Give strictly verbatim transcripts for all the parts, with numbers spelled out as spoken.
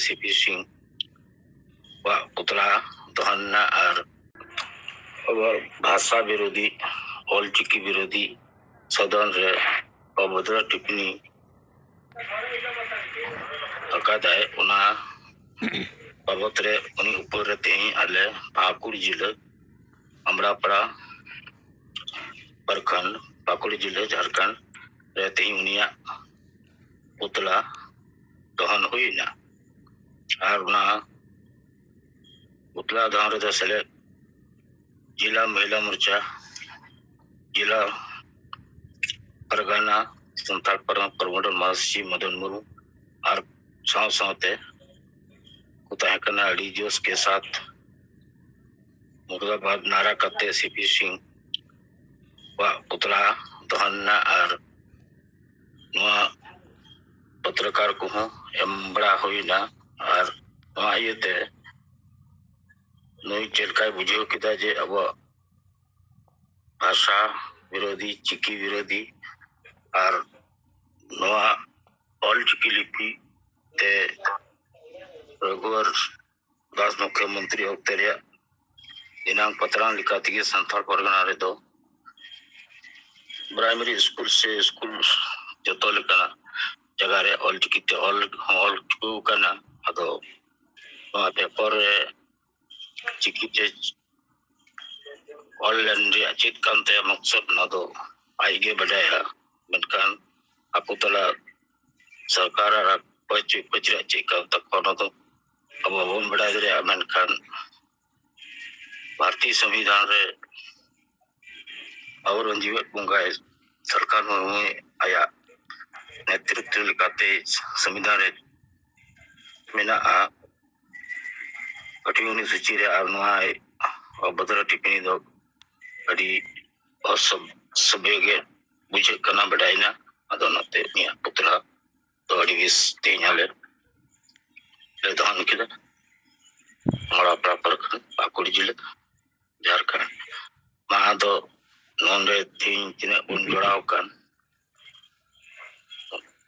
C P ᱥᱤᱝ ᱣᱟᱜ ᱯᱩᱛᱞᱟ ᱫᱚᱦᱚᱱ ᱮᱱᱟ ᱟᱨ ᱟᱵᱚ ᱵᱷᱟᱥᱟ ᱵᱤᱨᱳᱫᱷᱤ, ᱚᱞᱪᱤᱠᱤ ᱵᱤᱨᱳᱫᱷᱤ ᱥᱚᱫᱚᱱ ᱨᱮ ᱚᱵᱷᱚᱫᱨᱚ ᱴᱤᱯᱯᱚᱱᱤ ᱟᱠᱟᱫᱟᱭ᱾ ᱚᱱᱟ ᱵᱟᱵᱚᱛ ᱨᱮ ᱩᱱᱤ ᱩᱯᱚᱨ ᱨᱮ ᱛᱮᱦᱮᱧ ᱟᱞᱮ ᱯᱟᱹᱠᱩᱲ ᱡᱤᱞᱟᱹ ᱟᱢᱲᱟᱯᱟᱲᱟ ᱯᱨᱚᱠᱷᱚᱸᱰ, ᱯᱟᱹᱠᱩᱲ ᱡᱤᱞᱟᱹ, ᱡᱷᱟᱲᱠᱷᱚᱸᱰ ᱨᱮ ᱛᱮᱦᱮᱧ ᱩᱱᱤᱭᱟᱜ ᱯᱩᱛᱞᱟ ᱫᱚᱦᱚᱱ ᱦᱩᱭ ᱮᱱᱟ᱾ ᱟᱨ ᱚᱱᱟ ᱯᱩᱛᱞᱟ ᱫᱚᱦᱚᱱ ᱨᱮᱫᱚ ᱥᱮᱞᱮᱫ ᱡᱤᱞᱟ ᱢᱚᱦᱤᱞᱟ ᱢᱳᱨᱪᱟ, ᱡᱤᱞᱟ ᱯᱟᱨᱜᱟᱱᱟ ᱥᱟᱱᱛᱟᱲ ᱯᱟᱨᱜᱟᱱᱟ ᱯᱨᱚᱢᱚᱰᱚᱞ ᱢᱟᱹᱡᱷᱤ ᱢᱚᱫᱚᱱ ᱢᱩᱨᱢᱩ ᱟᱨ ᱥᱟᱶ ᱥᱟᱶᱛᱮ ᱠᱚ ᱛᱟᱦᱮᱸ ᱠᱟᱱᱟ ᱟᱹᱰᱤ ᱡᱳᱥ ᱠᱮ ᱥᱟᱛᱷ ᱢᱩᱨᱫᱟᱵᱟᱫ ᱱᱟᱨᱟ ᱠᱟᱛᱮ ᱥᱤ ᱯᱤ ᱥᱤᱝ ᱣᱟᱜ ᱯᱩᱛᱞᱟ ᱫᱚᱦᱚᱱ ᱮᱱᱟ ᱟᱨ ᱱᱚᱣᱟ ᱯᱚᱛᱨᱚᱠᱟᱨ ᱠᱚᱦᱚᱸ ᱮᱢ ᱵᱟᱲᱟ ᱦᱩᱭᱱᱟ᱾ ᱟᱨ ᱱᱚᱣᱟ ᱤᱭᱟᱹᱛᱮ ᱱᱩᱭ ᱪᱮᱫ ᱞᱮᱠᱟᱭ ᱵᱩᱡᱷᱟᱹᱣ ᱠᱮᱫᱟ ᱡᱮ ᱟᱵᱚᱣᱟᱜ ᱵᱷᱟᱥᱟ ᱵᱤᱨᱳᱫᱷᱤ, ᱪᱤᱠᱤ ᱵᱤᱨᱳᱫᱷᱤ ᱟᱨ ᱱᱚᱣᱟ ᱚᱞᱪᱤᱠᱤ ᱞᱤᱯᱤ ᱛᱮ ᱨᱚᱜᱷᱩᱣᱟᱨ ᱫᱟᱥ ᱢᱩᱠᱷᱭᱚᱢᱚᱱᱛᱨᱤ ᱚᱠᱛᱮ ᱨᱮᱭᱟᱜ ᱮᱱᱟᱝ ᱯᱟᱛᱨᱟᱝ ᱞᱮᱠᱟ ᱛᱮᱜᱮ ᱥᱟᱱᱛᱟᱲ ᱯᱟᱨᱜᱟᱱᱟ ᱨᱮᱫᱚ ᱯᱨᱟᱭᱢᱟᱨᱤ ᱥᱠᱩᱞ ᱥᱮ ᱥᱠᱩᱞ ᱡᱚᱛᱚ ᱞᱮᱠᱟᱱᱟᱜ ᱡᱟᱭᱜᱟ ᱨᱮ ᱚᱞᱪᱤᱠᱤ ᱛᱮ ᱚᱞ ᱦᱚᱸ ᱚᱞ ᱪᱩᱠᱟᱹᱣ ᱟᱠᱟᱱᱟ᱾ ᱟᱫᱚ ᱱᱚᱣᱟ ᱯᱮᱯᱟᱨ ᱨᱮ ᱪᱤᱠᱤᱛᱮ ᱚᱞ ᱞᱮᱱ ᱨᱮᱭᱟᱜ ᱪᱮᱫ ᱠᱟᱱ ᱛᱟᱭᱟ ᱢᱚᱠᱥᱚᱫ, ᱚᱱᱟ ᱫᱚ ᱟᱡ ᱜᱮ ᱵᱟᱰᱟᱭᱟ᱾ ᱢᱮᱱᱠᱷᱟᱱ ᱟᱠᱚ ᱛᱟᱞᱟ ᱥᱚᱨᱠᱟᱨ ᱟᱨ ᱚᱠᱚᱭ ᱪᱮᱫ ᱯᱟᱹᱪ ᱨᱮᱭᱟᱜ ᱪᱮᱫ ᱠᱟᱱ ᱛᱟᱠᱚᱣᱟ, ᱚᱱᱟ ᱫᱚ ᱟᱵᱚ ᱵᱟᱵᱚᱱ ᱵᱟᱰᱟᱭ ᱫᱟᱲᱮᱭᱟᱜᱼᱟ᱾ ᱢᱮᱱᱠᱷᱟᱱ ᱵᱷᱟᱨᱚᱛᱤᱭᱚ ᱥᱚᱝᱵᱤᱫᱷᱟᱱ ᱨᱮ ᱟᱵᱚᱨᱮᱱ ᱡᱤᱣᱮᱫ ᱵᱚᱸᱜᱟᱭ ᱥᱚᱨᱠᱟᱨ ᱢᱩᱨᱢᱩ ᱟᱭᱟᱜ ᱱᱮᱛᱨᱤᱛᱵ ᱞᱮᱠᱟᱛᱮ ᱥᱚᱝᱵᱤᱫᱷᱟᱱ ᱨᱮ ᱢᱮᱱᱟᱜᱼᱟ ᱯᱟᱹᱴᱷᱩᱣᱟᱹ ᱚᱱᱩᱥᱩᱪᱤ ᱨᱮ᱾ ᱟᱨ ᱱᱚᱣᱟ ᱚᱵᱷᱚᱫᱨᱚ ᱴᱤᱯᱯᱚᱱᱤ ᱫᱚ ᱟᱹᱰᱤ ᱚᱥᱚᱵᱷ-, ᱥᱚᱵᱷᱭᱚ ᱜᱮ ᱵᱩᱡᱷᱟᱹᱜ ᱠᱟᱱᱟ, ᱵᱟᱰᱟᱭᱮᱱᱟ᱾ ᱟᱫᱚ ᱚᱱᱟᱛᱮ ᱩᱱᱤᱭᱟᱜ ᱯᱩᱛᱞᱟ ᱫᱚ ᱟᱹᱰᱤ ᱵᱮᱥ ᱛᱮᱦᱮᱧ ᱟᱞᱮ ᱞᱮ ᱫᱚᱦᱚ ᱠᱮᱫᱟ᱾ ᱢᱚᱲᱟᱯᱟᱲᱟ ᱯᱨᱚᱠᱷᱚᱸᱰ, ᱯᱟᱹᱠᱩᱲ ᱡᱤᱞᱟᱹ, ᱡᱷᱟᱲᱠᱷᱚᱸᱰ᱾ ᱢᱟ ᱟᱫᱚ ᱱᱚᱰᱮ ᱛᱮᱦᱮᱧ ᱛᱤᱱᱟᱹᱜ ᱵᱚᱱ ᱡᱚᱲᱟᱣ ᱟᱠᱟᱱ,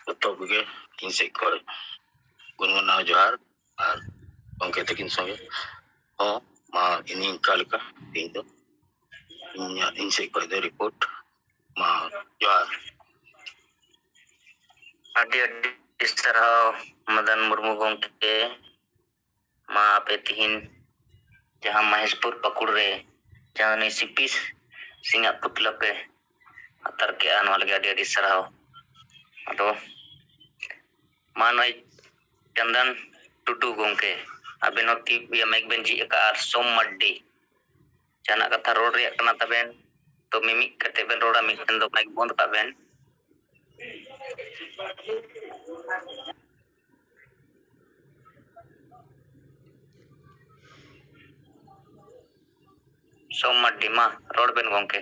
ᱡᱚᱛᱚ ᱠᱚᱜᱮ ᱤᱧ ᱥᱮᱫ ᱠᱷᱚᱱ ᱜᱩᱱᱜᱩᱱᱟᱣ ᱡᱚᱦᱟᱨ᱾ ᱟᱨ ᱜᱚᱢᱠᱮ ᱛᱟᱹᱠᱤᱱ ᱥᱚᱸᱜᱮ ᱦᱚᱸ ᱢᱟ ᱤᱧ ᱤᱱᱠᱟ ᱞᱮᱠᱟ ᱛᱮᱦᱮᱧ ᱫᱚ ᱤᱧᱟᱹᱜ, ᱤᱧ ᱥᱮᱫ ᱠᱷᱚᱱ ᱫᱚ ᱨᱤᱯᱳᱨᱴ᱾ ᱢᱟ ᱡᱚᱦᱟᱨ᱾ ᱟᱹᱰᱤ ᱟᱹᱰᱤ ᱥᱟᱨᱦᱟᱣ ᱢᱟᱫᱟᱱ ᱢᱩᱨᱢᱩ ᱜᱚᱢᱠᱮ᱾ ᱢᱟ ᱟᱯᱮ ᱛᱤᱦᱤᱧ ᱡᱟᱦᱟᱸ ᱢᱚᱦᱮᱥᱯᱩᱨ ᱯᱟᱹᱠᱩᱲ ᱨᱮ ᱡᱟᱦᱟᱸ ᱱᱩᱭ ᱥᱤᱯᱤ ᱥᱤᱝᱟᱜ ᱯᱩᱛᱞᱟᱹ ᱯᱮ ᱟᱛᱟᱨ ᱠᱮᱜᱼᱟ, ᱱᱚᱣᱟ ᱞᱟᱹᱜᱤᱫ ᱟᱹᱰᱤ ᱟᱹᱰᱤ ᱥᱟᱨᱦᱟᱣ᱾ ᱟᱫᱚ ᱢᱟ ᱱᱩᱭ ᱪᱚᱱᱫᱚᱱ ᱴᱩᱰᱩ ᱜᱚᱢᱠᱮ, ᱟᱵᱮᱱ ᱦᱚᱸ ᱛᱤ ᱤᱭᱟᱹ ᱢᱟᱭᱤᱠ ᱵᱮᱱ ᱡᱷᱤᱡ ᱟᱠᱟᱫᱼᱟ, ᱟᱨ ᱥᱳᱢ ᱢᱟᱨᱰᱤ, ᱡᱟᱦᱟᱱᱟᱜ ᱠᱟᱛᱷᱟ ᱨᱚᱲ ᱨᱮᱭᱟᱜ ᱠᱟᱱᱟ ᱛᱟᱵᱮᱱ, ᱛᱚ ᱢᱤᱢᱤᱫ ᱠᱟᱛᱮ ᱵᱮᱱ ᱨᱚᱲᱟ, ᱢᱤᱫᱴᱮᱱ ᱫᱚ ᱢᱟᱭᱤᱠ ᱵᱚᱱᱫ ᱠᱟᱜ ᱵᱮᱱ᱾ ᱥᱳᱢ ᱢᱟᱨᱰᱤ, ᱢᱟ ᱨᱚᱲ ᱵᱮᱱ ᱜᱚᱢᱠᱮ᱾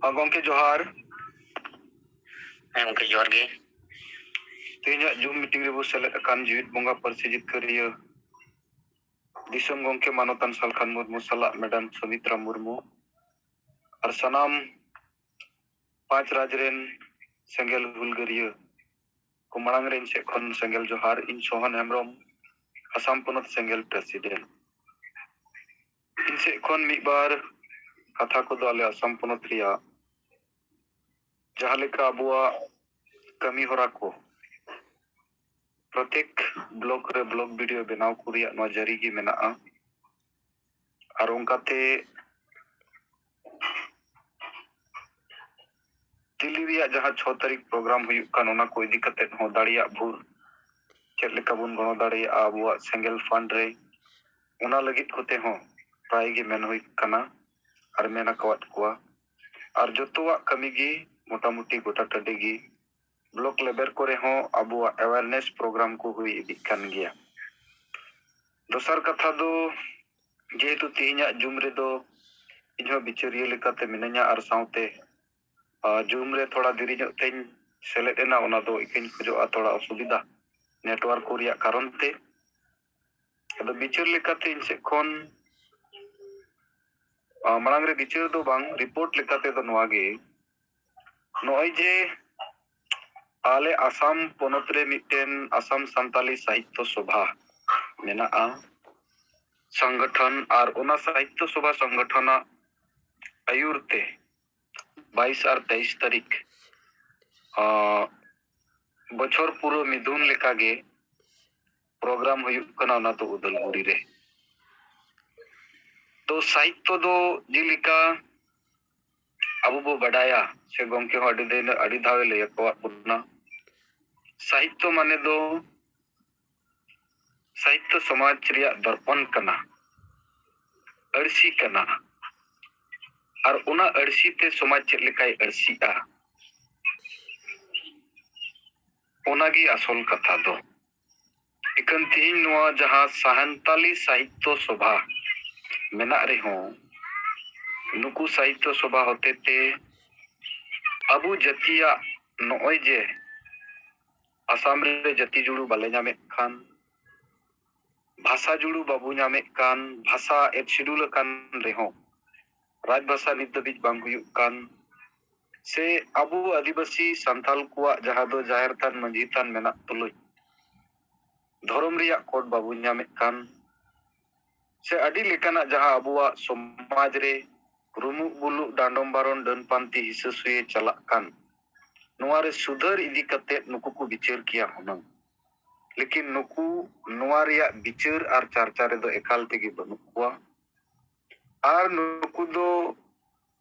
ᱦᱮᱸ ᱜᱚᱢᱠᱮ, ᱡᱚᱦᱟᱨ᱾ ᱦᱮᱸ ᱜᱚᱢᱠᱮ, ᱡᱚᱦᱟᱨ ᱜᱮ᱾ ᱛᱮᱦᱮᱧᱟᱜ ᱡᱩᱢ ᱢᱤᱴᱤᱝ ᱨᱮᱵᱚ ᱥᱮᱞᱮᱫ ᱟᱠᱟᱱ ᱡᱤᱣᱤᱫ ᱵᱚᱸᱜᱟ ᱯᱟᱹᱨᱥᱤ ᱡᱤᱛᱠᱟᱹᱨᱤᱭᱟᱹ ᱫᱤᱥᱚᱢ ᱜᱚᱢᱠᱮ ᱢᱟᱱᱚᱛᱟᱱ ᱥᱟᱞᱠᱷᱟᱱ ᱢᱩᱨᱢᱩ ᱥᱟᱞᱟᱜ ᱢᱮᱰᱟᱢ ᱥᱩᱢᱤᱛᱨᱟ ᱢᱩᱨᱢᱩ ᱟᱨ ᱥᱟᱱᱟᱢ ᱯᱟᱸᱪ ᱨᱟᱡᱽ ᱨᱮᱱ ᱥᱮᱸᱜᱮᱞ ᱦᱩᱞᱜᱟᱹᱨᱤᱭᱟᱹ ᱠᱚ ᱢᱟᱲᱟᱝ ᱨᱮ ᱤᱧ ᱥᱮᱫ ᱠᱷᱚᱱ ᱥᱮᱸᱜᱮᱞ ᱡᱚᱦᱟᱨ᱾ ᱤᱧ ᱥᱳᱦᱟᱱ ᱦᱮᱢᱵᱨᱚᱢ, ᱟᱥᱟᱢ ᱯᱚᱱᱚᱛ ᱥᱮᱸᱜᱮᱞ ᱯᱨᱮᱥᱤᱰᱮᱱᱴ᱾ ᱤᱧ ᱥᱮᱫ ᱠᱷᱚᱱ ᱢᱤᱫ ᱵᱟᱨ ᱠᱟᱛᱷᱟ ᱠᱚᱫᱚ ᱟᱞᱮ ᱟᱥᱟᱢ ᱯᱚᱱᱚᱛ ᱨᱮᱭᱟᱜ ᱡᱟᱦᱟᱸ ᱞᱮᱠᱟ ᱟᱵᱚᱣᱟᱜ ᱠᱟᱹᱢᱤ ᱦᱚᱨᱟ ᱠᱚ ᱯᱨᱚᱛᱮᱠ ᱵᱞᱚᱠ ᱨᱮ ᱵᱞᱚᱠ ᱵᱤᱰᱤᱳ ᱵᱮᱱᱟᱣ ᱠᱚ ᱨᱮᱭᱟᱜ ᱱᱚᱣᱟ ᱡᱟᱹᱨᱤ ᱜᱮ ᱢᱮᱱᱟᱜᱼᱟ᱾ ᱟᱨ ᱚᱱᱠᱟᱛᱮ ᱫᱤᱞᱞᱤ ᱨᱮᱭᱟᱜ ᱡᱟᱦᱟᱸ ᱪᱷᱚ ᱛᱟᱹᱨᱤᱠᱷ ᱯᱨᱳᱜᱨᱟᱢ ᱦᱩᱭᱩᱜ ᱠᱟᱱ, ᱚᱱᱟ ᱠᱚ ᱤᱫᱤ ᱠᱟᱛᱮ ᱦᱚᱸ ᱫᱟᱲᱮᱭᱟᱜ ᱵᱷᱳᱨ ᱪᱮᱫ ᱞᱮᱠᱟ ᱵᱚᱱ ᱜᱚᱲᱚ ᱫᱟᱲᱮᱭᱟᱜᱼᱟ ᱟᱵᱚᱣᱟᱜ ᱥᱮᱸᱜᱮᱞ ᱯᱷᱟᱱᱰ ᱨᱮ, ᱚᱱᱟ ᱞᱟᱹᱜᱤᱫ ᱠᱚᱛᱮ ᱦᱚᱸ ᱯᱨᱟᱭ ᱜᱮ ᱢᱮᱱ ᱦᱩᱭ ᱠᱟᱱᱟ᱾ ᱪᱮᱭᱟᱨᱢᱮᱱ ᱟᱠᱟᱣᱟᱫ ᱠᱚᱣᱟ᱾ ᱟᱨ ᱡᱚᱛᱚᱣᱟᱜ ᱠᱟᱹᱢᱤ ᱜᱮ ᱢᱚᱴᱟᱢᱩᱴᱤ ᱜᱚᱴᱟ ᱴᱟᱺᱰᱤ ᱜᱮ, ᱵᱞᱚᱠ ᱞᱮᱵᱮᱞ ᱠᱚᱨᱮ ᱦᱚᱸ ᱟᱵᱚᱣᱟᱜ ᱮᱣᱟᱨᱱᱮᱥ ᱯᱨᱳᱜᱨᱟᱢ ᱠᱚ ᱦᱩᱭ ᱤᱫᱤᱜ ᱠᱟᱱ ᱜᱮᱭᱟ᱾ ᱫᱚᱥᱟᱨ ᱠᱟᱛᱷᱟ ᱫᱚ, ᱡᱮᱦᱮᱛᱩ ᱛᱮᱦᱮᱧᱟᱜ ᱡᱩᱢ ᱨᱮᱫᱚ ᱤᱧᱦᱚᱸ ᱵᱤᱪᱟᱹᱨᱤᱭᱟᱹ ᱞᱮᱠᱟᱛᱮ ᱢᱤᱱᱟᱹᱧᱟ ᱟᱨ ᱥᱟᱶᱛᱮ ᱡᱩᱢ ᱨᱮ ᱛᱷᱚᱲᱟ ᱫᱮᱨᱤ ᱧᱚᱜ ᱛᱮᱧ ᱥᱮᱞᱮᱫ ᱮᱱᱟ, ᱚᱱᱟ ᱫᱚ ᱤᱠᱟᱹᱧ ᱠᱷᱚᱡᱚᱜᱼᱟ, ᱛᱷᱚᱲᱟ ᱚᱥᱩᱵᱤᱫᱷᱟ ᱱᱮᱴᱣᱟᱨᱠ ᱠᱚ ᱨᱮᱭᱟᱜ ᱠᱟᱨᱚᱱ ᱛᱮ᱾ ᱟᱫᱚ ᱵᱤᱪᱟᱹᱨ ᱞᱮᱠᱟᱛᱮ ᱤᱧ ᱥᱮᱫ ᱠᱷᱚᱱ ᱢᱟᱲᱟᱝ ᱨᱮ ᱵᱤᱪᱟᱹᱨ ᱫᱚ ᱵᱟᱝ, ᱨᱤᱯᱳᱨᱴ ᱞᱮᱠᱟᱛᱮ ᱫᱚ ᱱᱚᱣᱟ ᱜᱮ, ᱱᱚᱜᱼᱚᱭ ᱡᱮ ᱟᱞᱮ ᱟᱥᱟᱢ ᱯᱚᱱᱚᱛ ᱨᱮ ᱢᱤᱫᱴᱮᱱ ᱟᱥᱟᱢ ᱥᱟᱱᱛᱟᱞᱤ ᱥᱟᱦᱤᱛᱛᱚ ᱥᱚᱵᱷᱟ ᱢᱮᱱᱟᱜᱼᱟ, ᱥᱚᱝᱜᱚᱴᱷᱚᱱ, ᱟᱨ ᱚᱱᱟ ᱥᱟᱦᱤᱛᱛᱚ ᱥᱚᱵᱷᱟ ᱥᱚᱝᱜᱚᱴᱷᱚᱱᱟᱜ ᱟᱹᱭᱩᱨ ᱛᱮ ᱵᱟᱭᱤᱥ ᱟᱨ ᱛᱮᱭᱤᱥ ᱛᱟᱹᱨᱤᱠᱷ ᱵᱚᱪᱷᱚᱨ ᱯᱩᱨᱟᱹ ᱢᱤᱫᱩᱱ ᱞᱮᱠᱟᱜᱮ ᱯᱨᱳᱜᱨᱟᱢ ᱦᱩᱭᱩᱜ ᱠᱟᱱᱟ, ᱚᱱᱟ ᱫᱚ ᱩᱫᱟᱞᱜᱩᱲᱤ ᱨᱮ᱾ ᱛᱚ ᱥᱟᱦᱤᱛᱛᱚ ᱫᱚ ᱡᱮᱞᱮᱠᱟ ᱟᱵᱚ ᱵᱚ ᱵᱟᱰᱟᱭᱟ, ᱥᱮ ᱜᱚᱢᱠᱮ ᱦᱚᱸ ᱟᱹᱰᱤ ᱫᱤᱱ ᱟᱹᱰᱤ ᱫᱷᱟᱣ ᱮ ᱞᱟᱹᱭ ᱟᱠᱟᱣᱟᱫ ᱵᱚᱱᱟ, ᱥᱟᱦᱤᱛᱛᱚ ᱢᱟᱱᱮ ᱫᱚ, ᱥᱟᱦᱤᱛᱛᱚ ᱥᱚᱢᱟᱡᱽ ᱨᱮᱭᱟᱜ ᱫᱚᱨᱯᱚᱱ ᱠᱟᱱᱟ, ᱟᱹᱨᱥᱤ ᱠᱟᱱᱟ᱾ ᱟᱨ ᱚᱱᱟ ᱟᱹᱨᱥᱤ ᱛᱮ ᱥᱚᱢᱟᱡᱽ ᱪᱮᱫ ᱞᱮᱠᱟᱭ ᱟᱹᱨᱥᱤᱜᱼᱟ, ᱚᱱᱟᱜᱮ ᱟᱥᱚᱞ ᱠᱟᱛᱷᱟ ᱫᱚ᱾ ᱤᱠᱷᱟᱹᱱ ᱛᱮᱦᱮᱧ ᱱᱚᱣᱟ ᱡᱟᱦᱟᱸ ᱥᱟᱱᱛᱟᱞᱤ ᱥᱟᱦᱤᱛᱛᱚ ᱥᱚᱵᱷᱟ ᱢᱮᱱᱟᱜ ᱨᱮᱦᱚᱸ, ᱱᱩᱠᱩ ᱥᱟᱦᱤᱛᱛᱚ ᱥᱚᱵᱷᱟ ᱦᱚᱛᱮᱛᱮ ᱟᱵᱚ ᱡᱟᱹᱛᱤᱭᱟᱜ ᱱᱚᱜᱼᱚᱭ ᱡᱮ ᱟᱥᱟᱢ ᱨᱮ ᱡᱟᱹᱛᱤ ᱡᱩᱲᱩ ᱵᱟᱞᱮ ᱧᱟᱢᱮᱫ ᱠᱟᱱ, ᱵᱷᱟᱥᱟ ᱡᱩᱲᱩ ᱵᱟᱵᱚ ᱧᱟᱢᱮᱫ ᱠᱟᱱ, ᱵᱷᱟᱥᱟ ᱮᱯ ᱥᱤᱰᱩᱞ ᱟᱠᱟᱱ ᱨᱮᱦᱚᱸ ᱨᱟᱡᱽ ᱵᱷᱟᱥᱟ ᱱᱤᱛ ᱫᱷᱟᱹᱵᱤᱡ ᱵᱟᱝ ᱦᱩᱭᱩᱜ ᱠᱟᱱ, ᱥᱮ ᱟᱵᱚ ᱟᱹᱫᱤᱵᱟᱹᱥᱤ ᱥᱟᱱᱛᱟᱞ ᱠᱚᱣᱟᱜ ᱡᱟᱦᱟᱸ ᱫᱚ ᱡᱟᱦᱮᱨ ᱛᱷᱟᱱ, ᱢᱟᱹᱡᱷᱤ ᱛᱷᱟᱱ ᱢᱮᱱᱟᱜ ᱛᱩᱞᱩᱡ ᱫᱷᱚᱨᱚᱢ ᱨᱮᱭᱟᱜ ᱠᱳᱰ ᱵᱟᱵᱚ ᱧᱟᱢᱮᱫ ᱠᱟᱱ, ᱥᱮ ᱟᱹᱰᱤ ᱞᱮᱠᱟᱱᱟᱜ ᱡᱟᱦᱟᱸ ᱟᱵᱚᱣᱟᱜ ᱥᱚᱢᱟᱡᱽ ᱨᱮ ᱨᱩᱢᱩᱜ ᱵᱩᱞᱩᱜ, ᱰᱟᱸᱰᱚᱢ ᱵᱟᱨᱚᱱ, ᱰᱟᱹᱱ ᱯᱟᱱᱛᱮ, ᱦᱤᱥᱟᱹ ᱥᱩᱭᱟᱹ ᱪᱟᱞᱟᱜ ᱠᱟᱱ, ᱱᱚᱣᱟ ᱨᱮ ᱥᱩᱫᱷᱟᱹᱨ ᱤᱫᱤ ᱠᱟᱛᱮ ᱱᱩᱠᱩ ᱠᱚ ᱵᱤᱪᱟᱹᱨ ᱠᱮᱭᱟ ᱦᱩᱱᱟᱹᱝ᱾ ᱞᱮᱠᱤᱱ ᱱᱩᱠᱩ ᱱᱚᱣᱟ ᱨᱮᱭᱟᱜ ᱵᱤᱪᱟᱹᱨ ᱟᱨ ᱪᱟᱨᱪᱟ ᱨᱮᱫᱚ ᱮᱠᱟᱞ ᱛᱮᱜᱮ ᱵᱟᱹᱱᱩᱜ ᱠᱚᱣᱟ᱾ ᱟᱨ ᱱᱩᱠᱩ ᱫᱚ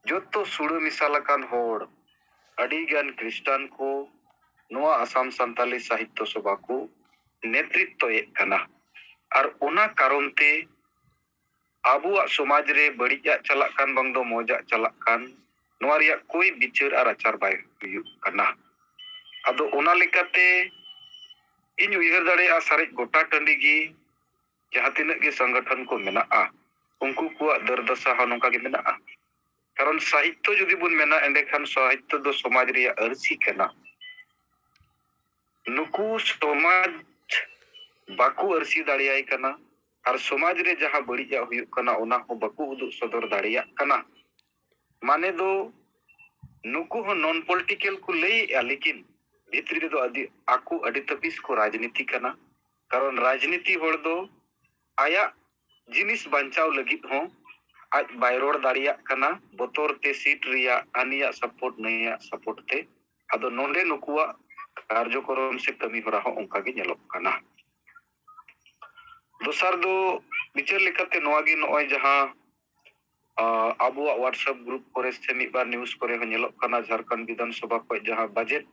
ᱡᱚᱛᱚ ᱥᱩᱲᱟᱹ ᱢᱮᱥᱟᱞ ᱟᱠᱟᱱ ᱦᱚᱲ, ᱟᱹᱰᱤ ᱜᱟᱱ ᱠᱷᱨᱤᱥᱴᱟᱱ ᱠᱚ ᱱᱚᱣᱟ ᱟᱥᱟᱢ ᱥᱟᱱᱛᱟᱞᱤ ᱥᱟᱦᱤᱛᱛᱚ ᱥᱚᱵᱷᱟ ᱠᱚ ᱱᱮᱛᱨᱤᱛᱛᱚᱭᱮᱫ ᱠᱟᱱᱟ᱾ ᱟᱨ ᱚᱱᱟ ᱠᱟᱨᱚᱱ ᱛᱮ ᱟᱵᱚᱣᱟᱜ ᱥᱚᱢᱟᱡᱽ ᱨᱮ ᱵᱟᱹᱲᱤᱡᱟᱜ ᱪᱟᱞᱟᱜ ᱠᱟᱱ ᱵᱟᱝ ᱫᱚ ᱢᱚᱡᱟᱜ ᱪᱟᱞᱟᱜ ᱠᱟᱱ, ᱱᱚᱣᱟ ᱨᱮᱭᱟᱜ ᱠᱳᱭ ᱵᱤᱪᱟᱹᱨ ᱟᱨ ᱟᱪᱟᱨ ᱵᱟᱭ ᱦᱩᱭᱩᱜ ᱠᱟᱱᱟ᱾ ᱟᱫᱚ ᱚᱱᱟ ᱞᱮᱠᱟᱛᱮ ᱤᱧ ᱩᱭᱦᱟᱹᱨ ᱫᱟᱲᱮᱭᱟᱜᱼᱟ, ᱥᱟᱨᱮᱡ ᱜᱚᱴᱟ ᱴᱟᱺᱰᱤ ᱜᱮ ᱡᱟᱦᱟᱸ ᱛᱤᱱᱟᱹᱜ ᱜᱮ ᱥᱚᱝᱜᱚᱴᱷᱚᱱ ᱠᱚ ᱢᱮᱱᱟᱜᱼᱟ, ᱩᱱᱠᱩ ᱠᱚᱣᱟᱜ ᱫᱩᱨᱫᱚᱥᱟ ᱦᱚᱸ ᱱᱚᱝᱠᱟ ᱜᱮ ᱢᱮᱱᱟᱜᱼᱟ᱾ ᱠᱟᱨᱚᱱ ᱥᱟᱦᱤᱛᱛᱚ ᱡᱩᱫᱤ ᱵᱚᱱ ᱢᱮᱱᱟ, ᱮᱸᱰᱮᱠᱷᱟᱱ ᱥᱟᱦᱤᱛᱛᱚ ᱫᱚ ᱥᱚᱢᱟᱡᱽ ᱨᱮᱭᱟᱜ ᱟᱹᱨᱥᱤ ᱠᱟᱱᱟ᱾ ᱱᱩᱠᱩ ᱥᱚᱢᱟᱡᱽ ᱵᱟᱠᱚ ᱟᱹᱨᱥᱤ ᱫᱟᱲᱮᱭᱟᱭ ᱠᱟᱱᱟ, ᱟᱨ ᱥᱚᱢᱟᱡᱽ ᱨᱮ ᱡᱟᱦᱟᱸ ᱵᱟᱹᱲᱤᱡᱟᱜ ᱦᱩᱭᱩᱜ ᱠᱟᱱᱟ, ᱚᱱᱟ ᱦᱚᱸ ᱵᱟᱠᱚ ᱩᱫᱩᱜ ᱥᱚᱫᱚᱨ ᱫᱟᱲᱮᱭᱟᱜ ᱠᱟᱱᱟ᱾ ᱢᱟᱱᱮ ᱫᱚ ᱱᱩᱠᱩ ᱦᱚᱸ ᱱᱚᱱ ᱯᱚᱞᱤᱴᱤᱠᱮᱞ ᱠᱚ ᱞᱟᱹᱭᱮᱜᱼᱟ, ᱞᱮᱠᱤᱱ ᱵᱷᱤᱛᱨᱤ ᱨᱮᱫᱚ ᱟᱹᱰᱤ, ᱟᱠᱚ ᱟᱹᱰᱤ ᱛᱟᱹᱯᱤᱥ ᱠᱚ ᱨᱟᱡᱽᱱᱤᱛᱤ ᱠᱟᱱᱟ᱾ ᱠᱟᱨᱚᱱ ᱨᱟᱡᱽᱱᱤᱛᱤ ᱦᱚᱲ ᱫᱚ ᱟᱭᱟᱜ ᱡᱤᱱᱤᱥ ᱵᱟᱧᱪᱟᱣ ᱞᱟᱹᱜᱤᱫ ᱦᱚᱸ ᱟᱡ ᱵᱟᱭ ᱨᱚᱲ ᱫᱟᱲᱮᱭᱟᱜ ᱠᱟᱱᱟ, ᱵᱚᱛᱚᱨ ᱛᱮ ᱥᱤᱴ ᱨᱮᱭᱟᱜ, ᱦᱟᱹᱱᱤᱭᱟᱜ ᱥᱟᱯᱳᱨᱴ, ᱱᱟᱹᱭᱟᱜ ᱥᱟᱯᱳᱨᱴ ᱛᱮ᱾ ᱟᱫᱚ ᱱᱚᱰᱮ ᱱᱩᱠᱩᱣᱟᱜ ᱠᱟᱨᱡᱚᱠᱨᱚᱢ ᱥᱮ ᱠᱟᱹᱢᱤ ᱦᱚᱨᱟ ᱦᱚᱸ ᱚᱱᱠᱟ ᱜᱮ ᱧᱮᱞᱚᱜ ᱠᱟᱱᱟ᱾ ᱫᱚᱥᱟᱨ ᱫᱚ ᱵᱤᱪᱟᱹᱨ ᱞᱮᱠᱟᱛᱮ ᱱᱚᱣᱟ ᱜᱮ, ᱱᱚᱜᱼᱚᱭ ᱡᱟᱦᱟᱸ, ᱟ, ᱟᱵᱚᱣᱟᱜ WhatsApp ᱜᱨᱩᱯ ᱠᱚᱨᱮ ᱥᱮ ᱢᱤᱫ ᱵᱟᱨ ᱱᱤᱭᱩᱡᱽ ᱠᱚᱨᱮ ᱦᱚᱸ ᱧᱮᱞᱚᱜ ᱠᱟᱱᱟ, ᱡᱷᱟᱲᱠᱷᱚᱸᱰ ᱵᱤᱫᱷᱟᱱ ᱥᱚᱵᱷᱟ ᱠᱷᱚᱱ ᱡᱟᱦᱟᱸ ᱵᱟᱡᱮᱴ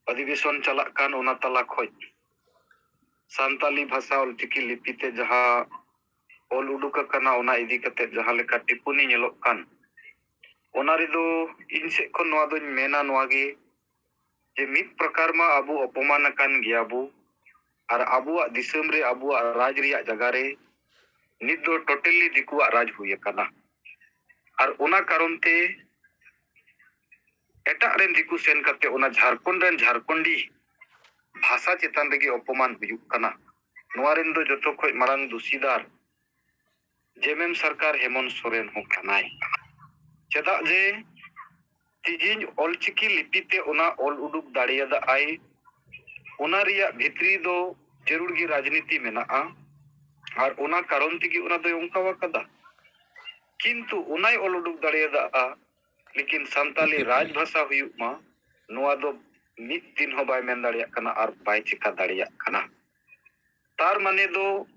ᱚᱫᱷᱤᱵᱮᱥᱚᱱ ᱪᱟᱞᱟᱜ ᱠᱟᱱ, ᱚᱱᱟ ᱛᱟᱞᱟ ᱠᱷᱚᱱ ᱥᱟᱱᱛᱟᱞᱤ ᱵᱷᱟᱥᱟ ᱚᱞᱪᱤᱠᱤ ᱞᱤᱯᱤ ᱛᱮ ᱡᱟᱦᱟᱸ ᱚᱞ ᱩᱰᱩᱠ ᱟᱠᱟᱱᱟ, ᱚᱱᱟ ᱤᱫᱤ ᱠᱟᱛᱮ ᱡᱟᱦᱟᱸ ᱞᱮᱠᱟ ᱴᱤᱯᱯᱚᱱᱤ ᱧᱮᱞᱚᱜ ᱠᱟᱱ, ᱚᱱᱟ ᱨᱮᱫᱚ ᱤᱧ ᱥᱮᱫ ᱠᱷᱚᱱ ᱱᱚᱣᱟ ᱫᱚᱧ ᱢᱮᱱᱟ ᱱᱚᱣᱟ ᱜᱮ, ᱡᱮ ᱢᱤᱫ ᱯᱨᱚᱠᱟᱨ ᱢᱟ ᱟᱵᱚ ᱚᱯᱚᱢᱟᱱ ᱟᱠᱟᱱ ᱜᱮᱭᱟ ᱵᱚ, ᱟᱨ ᱟᱵᱚᱣᱟᱜ ᱫᱤᱥᱚᱢ ᱨᱮ, ᱟᱵᱚᱣᱟᱜ ᱨᱟᱡᱽ ᱨᱮᱭᱟᱜ ᱡᱟᱭᱜᱟ ᱨᱮ ᱱᱤᱛ ᱫᱚ ᱴᱳᱴᱟᱞᱤ ᱫᱤᱠᱩᱣᱟᱜ ᱨᱟᱡᱽ ᱦᱩᱭ ᱟᱠᱟᱱᱟ᱾ ᱟᱨ ᱚᱱᱟ ᱠᱟᱨᱚᱱ ᱛᱮ ᱮᱴᱟᱜ ᱨᱮᱱ ᱫᱤᱠᱩ ᱥᱮᱱ ᱠᱟᱛᱮ ᱚᱱᱟ ᱡᱷᱟᱲᱠᱷᱚᱸᱰ ᱨᱮᱱ ᱡᱷᱟᱲᱠᱷᱚᱸᱰᱤ ᱵᱷᱟᱥᱟ ᱪᱮᱛᱟᱱ ᱨᱮᱜᱮ ᱚᱯᱚᱢᱟᱱ ᱦᱩᱭᱩᱜ ᱠᱟᱱᱟ᱾ ᱱᱚᱣᱟ ᱨᱮᱱ ᱫᱚ ᱡᱚᱛᱚ ᱠᱷᱚᱱ ᱢᱟᱲᱟᱝ ᱫᱩᱥᱤᱫᱟᱨ ᱡᱮᱢᱮᱢ ᱥᱚᱨᱠᱟᱨ ᱦᱮᱢᱚᱱᱛ ᱥᱚᱨᱮᱱ ᱦᱚᱸ ᱠᱟᱱᱟᱭ᱾ ᱪᱮᱫᱟᱜ ᱡᱮ ᱛᱤᱦᱤᱧ ᱚᱞᱪᱤᱠᱤ ᱞᱤᱯᱤ ᱛᱮ ᱚᱱᱟ ᱚᱞ ᱩᱰᱩᱠ ᱫᱟᱲᱮᱭᱟᱫᱟᱜᱼᱟᱭ, ᱚᱱᱟ ᱨᱮᱭᱟᱜ ᱵᱷᱤᱛᱨᱤ ᱫᱚ ᱡᱟᱹᱨᱩᱲ ᱜᱮ ᱨᱟᱡᱽᱱᱤᱛᱤ ᱢᱮᱱᱟᱜᱼᱟ, ᱟᱨ ᱚᱱᱟ ᱠᱟᱨᱚᱱ ᱛᱮᱜᱮ ᱚᱱᱟ ᱫᱚᱭ ᱚᱱᱠᱟ ᱟᱠᱟᱫᱟ᱾ ᱠᱤᱱᱛᱩ ᱚᱱᱟᱭ ᱚᱞ ᱩᱰᱩᱠ ᱫᱟᱲᱮᱭᱟᱫᱟ, ᱞᱮᱠᱤᱱ ᱥᱟᱱᱛᱟᱞᱤ ᱨᱟᱡᱽ ᱵᱷᱟᱥᱟ ᱦᱩᱭᱩᱜ ᱢᱟ, ᱱᱚᱣᱟ ᱫᱚ ᱢᱤᱫ ᱫᱤᱱ ᱦᱚᱸ ᱵᱟᱭ ᱢᱮᱱ ᱫᱟᱲᱮᱭᱟᱜ ᱠᱟᱱᱟ ᱟᱨ ᱵᱟᱭ ᱪᱮᱠᱟ ᱫᱟᱲᱮᱭᱟᱜ ᱠᱟᱱᱟ᱾ ᱛᱟᱨ ᱢᱟᱱᱮ ᱫᱚ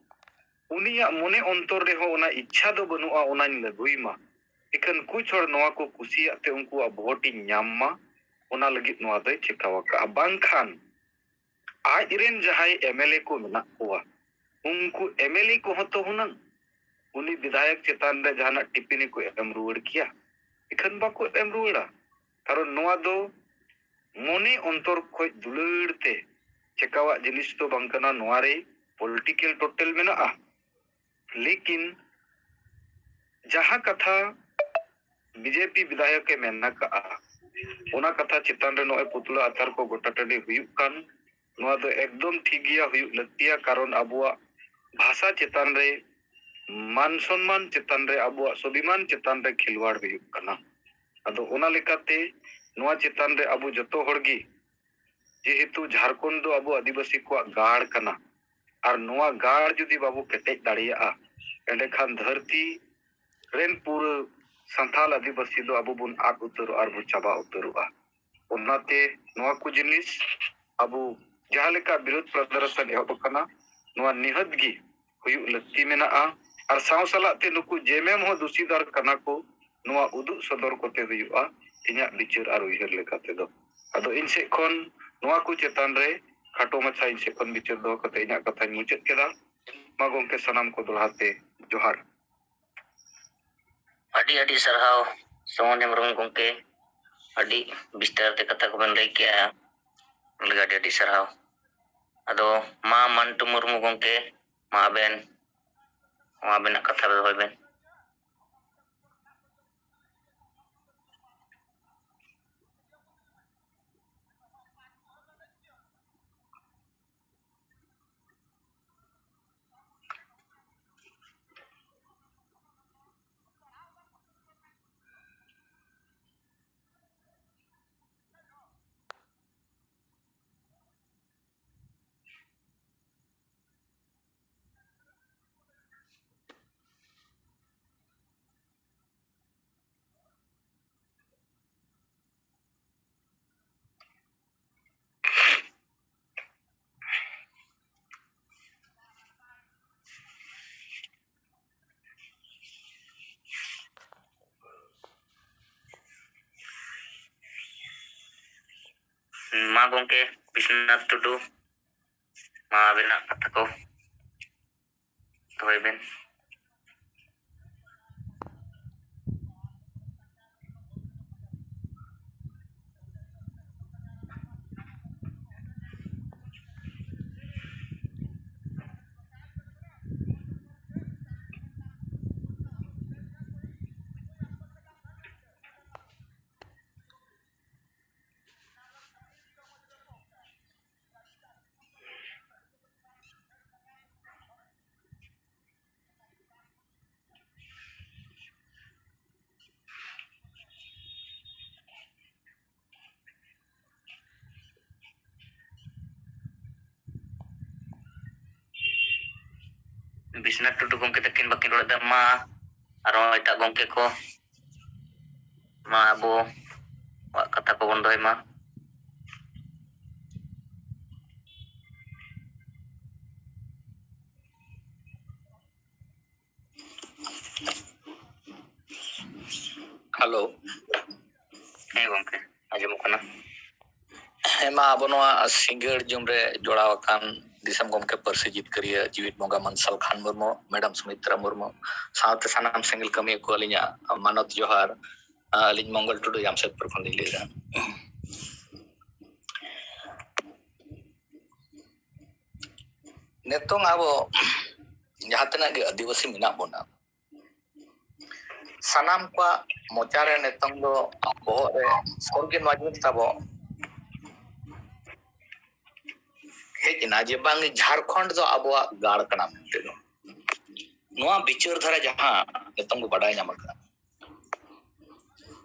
ᱩᱱᱤᱭᱟᱜ ᱢᱚᱱᱮ ᱚᱱᱛᱚᱨ ᱨᱮᱦᱚᱸ ᱚᱱᱟ ᱤᱪᱪᱷᱟ ᱫᱚ ᱵᱟᱹᱱᱩᱜᱼᱟ ᱚᱱᱟᱧ ᱞᱟᱹᱜᱩᱭ ᱢᱟ᱾ ᱤᱠᱷᱟᱹᱱ ᱠᱩᱪ ᱦᱚᱲ ᱱᱚᱣᱟ ᱠᱚ ᱠᱩᱥᱤᱭᱟᱜ ᱛᱮ ᱩᱱᱠᱩᱣᱟᱜ ᱵᱷᱳᱴ ᱤᱧ ᱧᱟᱢ ᱢᱟ, ᱚᱱᱟ ᱞᱟᱹᱜᱤᱫ ᱱᱚᱣᱟ ᱫᱚᱭ ᱪᱮᱠᱟᱣ ᱟᱠᱟᱫᱼᱟ᱾ ᱵᱟᱝᱠᱷᱟᱱ ᱟᱡ ᱨᱮᱱ ᱡᱟᱦᱟᱸᱭ MLA ᱠᱚ ᱢᱮᱱᱟᱜ ᱠᱚᱣᱟ, ᱩᱱᱠᱩ MLA ᱠᱚᱦᱚᱸ ᱛᱚ ᱦᱩᱱᱟᱹᱝ ᱩᱱᱤ ᱵᱤᱫᱷᱟᱭᱚᱠ ᱪᱮᱛᱟᱱ ᱨᱮ ᱡᱟᱦᱟᱱᱟᱜ ᱴᱤᱯᱯᱤᱱᱤ ᱠᱚ ᱮᱢ ᱨᱩᱣᱟᱹᱲ ᱠᱮᱭᱟ? ᱮᱠᱷᱟᱱ ᱵᱟᱠᱚ ᱮᱢ ᱨᱩᱣᱟᱹᱲᱟ᱾ ᱠᱟᱨᱚᱱ ᱱᱚᱣᱟ ᱫᱚ ᱢᱚᱱᱮ ᱚᱱᱛᱚᱨ ᱠᱷᱚᱡ ᱫᱩᱞᱟᱹᱲ ᱛᱮ ᱪᱮᱠᱟᱣᱟᱜ ᱡᱤᱱᱤᱥ ᱫᱚ ᱵᱟᱝ ᱠᱟᱱᱟ᱾ ᱱᱚᱣᱟ ᱨᱮ ᱯᱚᱞᱤᱴᱤᱠᱮᱞ ᱴᱳᱴᱮᱞ ᱢᱮᱱᱟᱜᱼᱟ, ᱞᱮᱠᱤᱱ ᱡᱟᱦᱟᱸ ᱠᱟᱛᱷᱟ ᱵᱤᱡᱮᱯᱤ ᱵᱤᱫᱷᱟᱭᱚᱠ ᱮ ᱢᱮᱱ ᱟᱠᱟᱜᱼᱟ, ᱚᱱᱟ ᱠᱟᱛᱷᱟ ᱪᱮᱛᱟᱱ ᱨᱮ ᱱᱚᱜᱼᱚᱭ ᱯᱩᱛᱞᱟᱹ ᱟᱛᱟᱨ ᱠᱚ ᱜᱚᱴᱟ ᱴᱟᱺᱰᱤ ᱦᱩᱭᱩᱜ ᱠᱟᱱ, ᱱᱚᱣᱟ ᱫᱚ ᱮᱠᱫᱚᱢ ᱴᱷᱤᱠ ᱜᱮᱭᱟ, ᱦᱩᱭᱩᱜ ᱞᱟᱹᱠᱛᱤᱭᱟ᱾ ᱠᱟᱨᱚᱱ ᱟᱵᱚᱣᱟᱜ ᱵᱷᱟᱥᱟ ᱪᱮᱛᱟᱱ ᱨᱮ, ᱢᱟᱱ ᱥᱚᱱᱢᱟᱱ ᱪᱮᱛᱟᱱ ᱨᱮ, ᱟᱵᱚᱣᱟᱜ ᱥᱚᱵᱤᱢᱟᱱ ᱪᱮᱛᱟᱱ ᱨᱮ ᱠᱷᱤᱞᱣᱟᱲ ᱦᱩᱭᱩᱜ ᱠᱟᱱᱟ᱾ ᱟᱫᱚ ᱚᱱᱟ ᱞᱮᱠᱟᱛᱮ ᱱᱚᱣᱟ ᱪᱮᱛᱟᱱ ᱨᱮ ᱟᱵᱚ ᱡᱚᱛᱚ ᱦᱚᱲ ᱜᱮ, ᱡᱮᱦᱮᱛᱩ ᱡᱷᱟᱲᱠᱷᱚᱸᱰ ᱫᱚ ᱟᱵᱚ ᱟᱹᱫᱤᱵᱟᱹᱥᱤ ᱠᱚᱣᱟᱜ ᱜᱟᱲ ᱠᱟᱱᱟ, ᱟᱨ ᱱᱚᱣᱟ ᱜᱟᱲ ᱡᱩᱫᱤ ᱵᱟᱵᱚ ᱠᱮᱴᱮᱡ ᱫᱟᱲᱮᱭᱟᱜᱼᱟ, ᱮᱸᱰᱮᱠᱷᱟᱱ ᱫᱷᱟᱹᱨᱛᱤ ᱨᱮᱱ ᱯᱩᱨᱟᱹ ᱥᱟᱱᱛᱟᱞ ᱟᱹᱫᱤᱵᱟᱹᱥᱤ ᱫᱚ ᱟᱵᱚ ᱵᱚᱱ ᱟᱫ ᱩᱛᱟᱹᱨᱚᱜᱼᱟ ᱟᱨ ᱵᱚ ᱪᱟᱵᱟ ᱩᱛᱟᱹᱨᱚᱜᱼᱟ᱾ ᱚᱱᱟᱛᱮ ᱱᱚᱣᱟ ᱠᱚ ᱡᱤᱱᱤᱥ ᱟᱵᱚ ᱡᱟᱦᱟᱸ ᱞᱮᱠᱟ ᱵᱤᱨᱳᱫᱷ ᱯᱨᱚᱫᱚᱨᱥᱚᱱ ᱮᱦᱚᱵ ᱟᱠᱟᱱᱟ, ᱱᱚᱣᱟ ᱱᱤᱦᱟᱹᱛ ᱜᱮ ᱦᱩᱭᱩᱜ ᱞᱟᱹᱠᱛᱤ ᱢᱮᱱᱟᱜᱼᱟ᱾ ᱟᱨ ᱥᱟᱶ ᱥᱟᱞᱟᱜ ᱛᱮ ᱱᱩᱠᱩ ᱡᱮᱢᱮᱢ ᱦᱚᱸ ᱫᱩᱥᱤᱫᱟᱨ ᱠᱟᱱᱟ ᱠᱚ, ᱱᱚᱣᱟ ᱩᱫᱩᱜ ᱥᱚᱫᱚᱨ ᱠᱚᱛᱮ ᱦᱩᱭᱩᱜᱼᱟ, ᱤᱧᱟᱹᱜ ᱵᱤᱪᱟᱹᱨ ᱟᱨ ᱩᱭᱦᱟᱹᱨ ᱞᱮᱠᱟ ᱛᱮᱫᱚ᱾ ᱟᱫᱚ ᱤᱧ ᱥᱮᱫ ᱠᱷᱚᱱ ᱱᱚᱣᱟ ᱠᱚ ᱪᱮᱛᱟᱱ ᱨᱮ ᱠᱷᱟᱴᱚ ᱢᱟᱪᱷᱟ ᱤᱧ ᱥᱮᱫ ᱠᱷᱚᱱ ᱵᱤᱪᱟᱹᱨ ᱫᱚᱦᱚ ᱠᱟᱛᱮ ᱤᱧᱟᱹᱜ ᱠᱟᱛᱷᱟᱧ ᱢᱩᱪᱟᱹᱫ ᱠᱮᱫᱟ᱾ ᱢᱟ ᱜᱚᱢᱠᱮ, ᱥᱟᱱᱟᱢ ᱠᱚ ᱫᱚᱦᱲᱟ ᱛᱮ ᱡᱚᱦᱟᱨ᱾ ᱟᱹᱰᱤ ᱟᱹᱰᱤ ᱥᱟᱨᱦᱟᱣ ᱥᱚᱢᱚᱱ ᱦᱮᱢᱵᱨᱚᱢ ᱜᱚᱢᱠᱮ, ᱟᱹᱰᱤ ᱵᱤᱥᱛᱟᱨ ᱛᱮ ᱠᱟᱛᱷᱟ ᱠᱚᱵᱮᱱ ᱞᱟᱹᱭ ᱠᱮᱜᱼᱟ, ᱚᱱᱟ ᱞᱟᱹᱜᱤᱫ ᱟᱹᱰᱤ ᱟᱹᱰᱤ ᱥᱟᱨᱦᱟᱣ᱾ ᱟᱫᱚ ᱢᱟ ᱢᱟᱱᱴᱩ ᱢᱩᱨᱢᱩ ᱜᱚᱢᱠᱮ, ᱢᱟ ᱟᱵᱮᱱ, ᱢᱟ ᱟᱵᱮᱱᱟᱜ ᱠᱟᱛᱷᱟ ᱫᱚᱦᱚᱭ ᱵᱮᱱ᱾ ᱢᱟ ᱜᱚᱢᱠᱮ ᱵᱤᱥᱱᱟᱛᱷ ᱴᱩᱰᱩ, ᱢᱟ ᱟᱵᱮᱱᱟᱜ ᱠᱟᱛᱷᱟ ᱠᱚ ᱫᱚᱦᱚᱭ ᱵᱮᱱ᱾ ᱵᱤᱥᱱᱟᱛᱷ ᱴᱩᱰᱩ ᱜᱚᱢᱠᱮ ᱛᱟᱹᱠᱤᱱ ᱵᱟᱹᱠᱤᱱ ᱨᱚᱲ ᱮᱫᱟ᱾ ᱢᱟ ᱟᱨᱚ ᱮᱴᱟᱜ ᱜᱚᱢᱠᱮ ᱠᱚ, ᱢᱟ ᱟᱵᱚᱣᱟᱜ ᱠᱟᱛᱷᱟ ᱠᱚᱵᱚᱱ ᱫᱚᱦᱚᱭ ᱢᱟ᱾ ᱦᱮᱞᱳ᱾ ᱦᱮᱸ ᱜᱚᱢᱠᱮ, ᱟᱸᱡᱚᱢᱚᱜ ᱠᱟᱱᱟ᱾ ᱦᱮᱸ ᱢᱟ, ᱟᱵᱚ ᱱᱚᱣᱟ ᱥᱤᱸᱜᱟᱹᱲ ᱡᱩᱢ ᱨᱮ ᱡᱚᱲᱟᱣ ᱟᱠᱟᱱ ᱫᱤᱥᱚᱢ ᱜᱚᱢᱠᱮ, ᱯᱟᱹᱨᱥᱤ ᱡᱤᱛᱠᱟᱹᱨᱤᱭᱟᱹ, ᱡᱤᱣᱤᱫ ᱵᱚᱸᱜᱟ ᱢᱟᱨᱥᱟᱞ ᱠᱷᱟᱱ ᱢᱩᱨᱢᱩ, ᱢᱮᱰᱟᱢ ᱥᱩᱢᱤᱛᱨᱟ ᱢᱩᱨᱢᱩ, ᱥᱟᱶᱛᱮ ᱥᱟᱱᱟᱢ ᱥᱮᱸᱜᱮᱞ ᱠᱟᱹᱢᱤᱭᱟᱹ ᱠᱚ ᱟᱹᱞᱤᱧᱟᱜ ᱢᱟᱱᱚᱛ ᱡᱚᱦᱟᱨ᱾ ᱟᱹᱞᱤᱧ ᱢᱚᱝᱜᱚᱞ ᱴᱩᱰᱩ, ᱡᱟᱢᱥᱮᱫᱽᱯᱩᱨ ᱠᱷᱚᱱ ᱞᱤᱧ ᱞᱟᱹᱭᱫᱟ᱾ ᱱᱤᱛᱚᱝ ᱟᱵᱚ ᱡᱟᱦᱟᱸ ᱛᱤᱱᱟᱹᱜ ᱜᱮ ᱟᱹᱫᱤᱵᱟᱹᱥᱤ ᱢᱮᱱᱟᱜ ᱵᱚᱱᱟ, ᱥᱟᱱᱟᱢ ᱠᱚᱣᱟᱜ ᱢᱚᱪᱟ ᱨᱮ ᱱᱤᱛᱚᱝ ᱫᱚ, ᱵᱚᱦᱚᱜ ᱨᱮ ᱥᱚᱨᱜᱮ ᱱᱚᱣᱟ ᱡᱤᱱᱤᱥ ᱛᱟᱵᱚ ᱦᱮᱡ ᱮᱱᱟ ᱡᱮ ᱵᱟᱝ, ᱡᱷᱟᱲᱠᱷᱚᱸᱰ ᱫᱚ ᱟᱵᱚᱣᱟᱜ ᱜᱟᱲ ᱠᱟᱱᱟ ᱢᱮᱱᱛᱮ ᱫᱚ᱾ ᱱᱚᱣᱟ ᱵᱤᱪᱟᱹᱨ ᱫᱷᱟᱨᱟ ᱡᱟᱦᱟᱸ ᱱᱤᱛᱚᱝ ᱵᱚ ᱵᱟᱰᱟᱭ ᱧᱟᱢ ᱟᱠᱟᱫᱟ,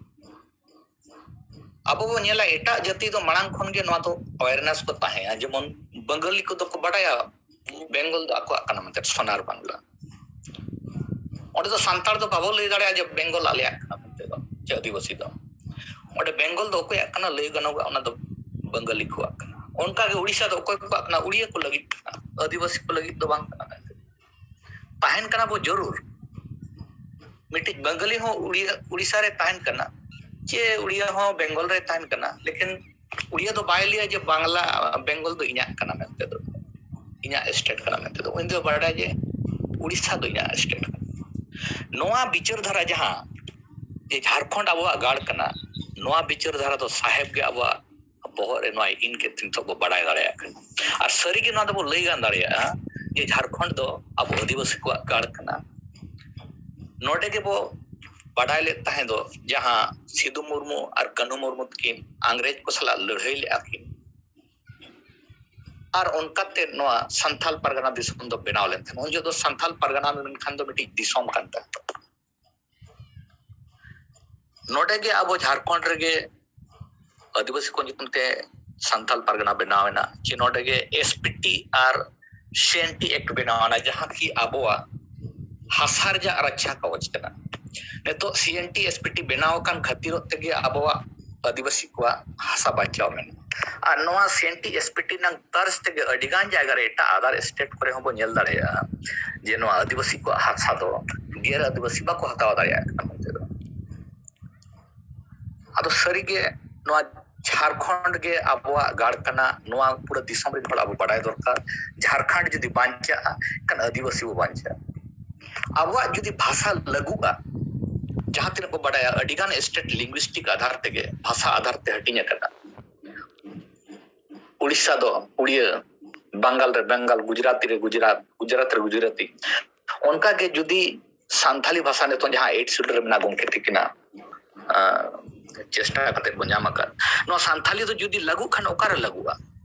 ᱟᱵᱚ ᱵᱚ ᱧᱮᱞᱟ, ᱮᱴᱟᱜ ᱡᱟᱹᱛᱤ ᱫᱚ ᱢᱟᱲᱟᱝ ᱠᱷᱚᱱ ᱜᱮ ᱱᱚᱣᱟ ᱫᱚ awareness ᱠᱚ ᱛᱟᱦᱮᱸᱭᱟ᱾ ᱡᱮᱢᱚᱱ ᱵᱟᱝᱜᱟᱞᱤ ᱠᱚᱫᱚ ᱠᱚ ᱵᱟᱰᱟᱭᱟ ᱵᱮᱝᱜᱚᱞ ᱫᱚ ᱟᱠᱚᱣᱟᱜ ᱠᱟᱱᱟ ᱢᱮᱱᱛᱮ, ᱥᱳᱱᱟᱨ ᱵᱟᱝᱞᱟ᱾ ᱚᱸᱰᱮ ᱫᱚ ᱥᱟᱱᱛᱟᱲ ᱫᱚ ᱵᱟᱵᱚ ᱞᱟᱹᱭ ᱫᱟᱲᱮᱭᱟᱜᱼᱟ ᱡᱮ ᱵᱮᱝᱜᱚᱞ ᱟᱞᱮᱭᱟᱜ ᱠᱟᱱᱟ ᱢᱮᱱᱛᱮ ᱫᱚ, ᱪᱮ ᱟᱹᱫᱤᱵᱟᱹᱥᱤ ᱫᱚ᱾ ᱚᱸᱰᱮ ᱵᱮᱝᱜᱚᱞ ᱫᱚ ᱚᱠᱚᱭᱟᱜ ᱠᱟᱱᱟ ᱞᱟᱹᱭ ᱜᱟᱱᱚᱜᱼᱟ, ᱚᱱᱟ ᱫᱚ ᱵᱟᱝᱜᱟᱞᱤ ᱠᱚᱣᱟᱜ ᱠᱟᱱᱟ᱾ ᱚᱱᱠᱟᱜᱮ ᱩᱲᱤᱥᱥᱟ ᱫᱚ ᱚᱠᱚᱭ ᱠᱚᱣᱟᱜ ᱠᱟᱱᱟ? ᱩᱲᱤᱭᱟ ᱠᱚ ᱞᱟᱹᱜᱤᱫ ᱠᱟᱱᱟ, ᱟᱹᱫᱤᱵᱟᱹᱥᱤ ᱠᱚ ᱞᱟᱹᱜᱤᱫ ᱫᱚ ᱵᱟᱝ ᱠᱟᱱᱟ ᱢᱮᱱᱛᱮ᱾ ᱛᱟᱦᱮᱱ ᱠᱟᱱᱟ ᱵᱚ ᱡᱚᱨᱩᱨ, ᱢᱤᱫᱴᱤᱡ ᱵᱟᱝᱜᱟᱞᱤ ᱦᱚᱸ ᱩᱲᱤᱭᱟ, ᱩᱲᱤᱥᱥᱟ ᱨᱮ ᱛᱟᱦᱮᱱ ᱠᱟᱱᱟ, ᱪᱮ ᱩᱲᱤᱭᱟ ᱦᱚᱸ ᱵᱮᱝᱜᱚᱞ ᱨᱮ ᱛᱟᱦᱮᱱ ᱠᱟᱱᱟ, ᱞᱮᱠᱤᱱ ᱩᱲᱤᱭᱟ ᱫᱚ ᱵᱟᱭ ᱞᱟᱹᱭᱟ ᱡᱮ ᱵᱟᱝᱞᱟ, ᱵᱮᱝᱜᱚᱞ ᱫᱚ ᱤᱧᱟᱹᱜ ᱠᱟᱱᱟ ᱢᱮᱱᱛᱮ ᱫᱚ, ᱤᱧᱟᱹᱜ state ᱠᱟᱱᱟ ᱢᱮᱱᱛᱮ ᱫᱚ᱾ ᱩᱱᱤ ᱫᱚ ᱵᱟᱲᱟᱭᱟ ᱡᱮ ᱩᱲᱤᱥᱥᱟ ᱫᱚ ᱤᱧᱟᱹᱜ state ᱠᱟᱱᱟ᱾ ᱱᱚᱣᱟ ᱵᱤᱪᱟᱹᱨ ᱫᱷᱟᱨᱟ ᱡᱟᱦᱟᱸ ᱡᱮ ᱡᱷᱟᱲᱠᱷᱚᱸᱰ ᱟᱵᱚᱣᱟᱜ ᱜᱟᱲ ᱠᱟᱱᱟ, ᱱᱚᱣᱟ ᱵᱤᱪᱟᱹᱨ ᱫᱷᱟᱨᱟ ᱫᱚ ᱥᱟᱦᱮᱵᱽ ᱜᱮ ᱟᱵᱚᱣᱟᱜ ᱵᱚᱦᱚᱜ ᱨᱮ ᱱᱚᱣᱟ ᱤᱱ ᱠᱟᱛᱮ ᱱᱤᱛᱚᱜ ᱵᱚ ᱵᱟᱰᱟᱭ ᱫᱟᱲᱮᱭᱟᱜ ᱠᱟᱱᱟ᱾ ᱟᱨ ᱥᱟᱹᱨᱤᱜᱮ ᱱᱚᱣᱟ ᱫᱚᱵᱚ ᱞᱟᱹᱭ ᱜᱟᱱ ᱫᱟᱲᱮᱭᱟᱜᱼᱟ ᱡᱮ ᱡᱷᱟᱲᱠᱷᱚᱸᱰ ᱫᱚ ᱟᱵᱚ ᱟᱹᱫᱤᱵᱟᱹᱥᱤ ᱠᱚᱣᱟᱜ ᱜᱟᱲ ᱠᱟᱱᱟ᱾ ᱱᱚᱰᱮ ᱜᱮᱵᱚ ᱵᱟᱰᱟᱭ ᱞᱮᱫ ᱛᱟᱦᱮᱸ ᱫᱚ, ᱡᱟᱦᱟᱸ ᱥᱤᱫᱩ ᱢᱩᱨᱢᱩ ᱟᱨ ᱠᱟᱹᱱᱦᱩ ᱢᱩᱨᱢᱩ ᱛᱟᱹᱠᱤᱱ ᱤᱝᱨᱮᱡᱽ ᱠᱚ ᱥᱟᱞᱟᱜ ᱞᱟᱹᱲᱦᱟᱹᱭ ᱞᱮᱫᱼᱟ ᱠᱤᱱ, ᱟᱨ ᱚᱱᱠᱟᱛᱮ ᱱᱚᱣᱟ ᱥᱟᱱᱛᱟᱞ ᱯᱟᱨᱜᱟᱱᱟ ᱫᱤᱥᱚᱢ ᱫᱚ ᱵᱮᱱᱟᱣ ᱞᱮᱱ ᱛᱟᱦᱮᱸᱫ᱾ ᱩᱱ ᱡᱚᱦᱚᱜ ᱫᱚ ᱥᱟᱱᱛᱟᱞ ᱯᱟᱨᱜᱟᱱᱟ ᱢᱮᱱᱠᱷᱟᱱ ᱫᱚ ᱢᱤᱫᱴᱤᱡ ᱫᱤᱥᱚᱢ ᱠᱟᱱ ᱛᱟᱦᱮᱸᱫ᱾ ᱱᱚᱰᱮ ᱜᱮ ᱟᱵᱚ ᱡᱷᱟᱲᱠᱷᱚᱸᱰ ᱨᱮᱜᱮ ᱟᱹᱫᱤᱵᱟᱹᱥᱤ ᱠᱚ ᱧᱩᱛᱩᱢ ᱛᱮ ᱥᱟᱱᱛᱟᱞ ᱯᱟᱨᱜᱟᱱᱟ ᱵᱮᱱᱟᱣ ᱮᱱᱟ, ᱪᱮ ᱱᱚᱰᱮ ᱜᱮ S P T ᱟᱨ ᱥᱤ ᱮᱱ ᱴᱤ ᱮᱠᱴ ᱵᱮᱱᱟᱣ ᱮᱱᱟ, ᱡᱟᱦᱟᱸ ᱠᱤ ᱟᱵᱚᱣᱟᱜ ᱦᱟᱥᱟ ᱨᱮᱭᱟᱜ ᱨᱟᱠᱷᱟ ᱠᱟᱜᱚᱡᱽ ᱠᱟᱱᱟ᱾ ᱱᱤᱛᱚᱜ ᱥᱤ N T S P T ᱵᱮᱱᱟᱣ ᱟᱠᱟᱱ ᱠᱷᱟᱹᱛᱤᱨᱚᱜ ᱛᱮᱜᱮ ᱟᱵᱚᱣᱟᱜ ᱟᱹᱫᱤᱵᱟᱹᱥᱤ ᱠᱚᱣᱟᱜ ᱦᱟᱥᱟ ᱵᱟᱧᱪᱟᱣ ᱢᱮᱱᱟᱜᱼᱟ᱾ ᱟᱨ ᱱᱚᱣᱟ ᱥᱤ N T S P T ᱨᱮᱱᱟᱜ ᱛᱟᱨᱡᱽ ᱛᱮᱜᱮ ᱟᱹᱰᱤᱜᱟᱱ ᱡᱟᱭᱜᱟ ᱨᱮ ᱮᱴᱟᱜ ᱟᱫᱟᱨ ᱥᱴᱮᱴ ᱠᱚᱨᱮ ᱦᱚᱸᱵᱚᱱ ᱧᱮᱞ ᱫᱟᱲᱮᱭᱟᱜᱼᱟ ᱡᱮ ᱱᱚᱣᱟ ᱟᱹᱫᱤᱵᱟᱹᱥᱤ ᱠᱚᱣᱟᱜ ᱦᱟᱥᱟ ᱫᱚ ᱜᱮᱨ ᱟᱹᱫᱤᱵᱟᱹᱥᱤ ᱵᱟᱠᱚ ᱦᱟᱛᱟᱣ ᱫᱟᱲᱮᱭᱟᱜ ᱠᱟᱱᱟ ᱢᱮᱱᱛᱮ ᱫᱚ᱾ ᱟᱫᱚ ᱥᱟᱹᱨᱤᱜᱮ ᱱᱚᱣᱟ ᱡᱷᱟᱲᱠᱷᱚᱸᱰ ᱜᱮ ᱟᱵᱚᱣᱟᱜ ᱜᱟᱲ ᱠᱟᱱᱟ, ᱱᱚᱣᱟ ᱯᱩᱨᱟᱹ ᱫᱤᱥᱚᱢ ᱨᱮᱱ ᱦᱚᱲ ᱟᱵᱚ ᱵᱟᱰᱟᱭ ᱫᱚᱨᱠᱟᱨ᱾ ᱡᱷᱟᱲᱠᱷᱚᱸᱰ ᱡᱩᱫᱤ ᱵᱟᱧᱪᱟᱜᱼᱟ, ᱮᱱᱠᱷᱟᱱ ᱟᱹᱫᱤᱵᱟᱹᱥᱤ ᱵᱚ ᱵᱟᱧᱪᱟᱜᱼᱟ᱾ ᱟᱵᱚᱣᱟᱜ ᱡᱩᱫᱤ ᱵᱷᱟᱥᱟ ᱞᱟᱹᱜᱩᱜᱼᱟ, ᱡᱟᱦᱟᱸ ᱛᱤᱱᱟᱹᱜ ᱵᱚ ᱵᱟᱰᱟᱭᱟ, ᱟᱹᱰᱤᱜᱟᱱ ᱥᱴᱮᱴ ᱞᱤᱝᱜᱩᱤᱥᱴᱤᱠ ᱟᱫᱷᱟᱨ ᱛᱮᱜᱮ, ᱵᱷᱟᱥᱟ ᱟᱫᱷᱟᱨ ᱛᱮ ᱦᱟᱹᱴᱤᱧ ᱟᱠᱟᱱᱟ᱾ ᱩᱲᱤᱥᱥᱟ ᱫᱚ ᱩᱲᱤᱭᱟᱹ, ᱵᱟᱝᱜᱟᱞ ᱨᱮ ᱵᱮᱝᱜᱟᱞ, ᱜᱩᱡᱽᱨᱟᱴᱤ ᱨᱮ ᱜᱩᱡᱽᱨᱟᱴ, ᱜᱩᱡᱽᱨᱟᱴ ᱨᱮ ᱜᱩᱡᱽᱨᱟᱴᱤ᱾ ᱚᱱᱠᱟᱜᱮ ᱡᱩᱫᱤ ᱥᱟᱱᱛᱷᱟᱞᱤ ᱵᱷᱟᱥᱟ ᱱᱤᱛᱚᱝ ᱡᱟᱦᱟᱸ ᱮᱭᱤᱴ ᱥᱤᱰᱩᱞ ᱨᱮ ᱢᱮᱱᱟᱜ, ᱜᱚᱢᱠᱮ ᱛᱤᱠᱤᱱᱟᱜ ᱟᱸ, ᱪᱮᱥᱴᱟ ᱠᱟᱛᱮ ᱵᱚᱱ ᱧᱟᱢ ᱟᱠᱟᱫ, ᱱᱚᱣᱟ ᱥᱟᱱᱛᱷᱟᱞᱤ ᱫᱚ ᱡᱩᱫᱤ ᱞᱟᱹᱜᱩᱜ ᱠᱷᱟᱱ ᱚᱠᱟᱨᱮ ᱞᱟᱹᱜᱩᱜᱼᱟ?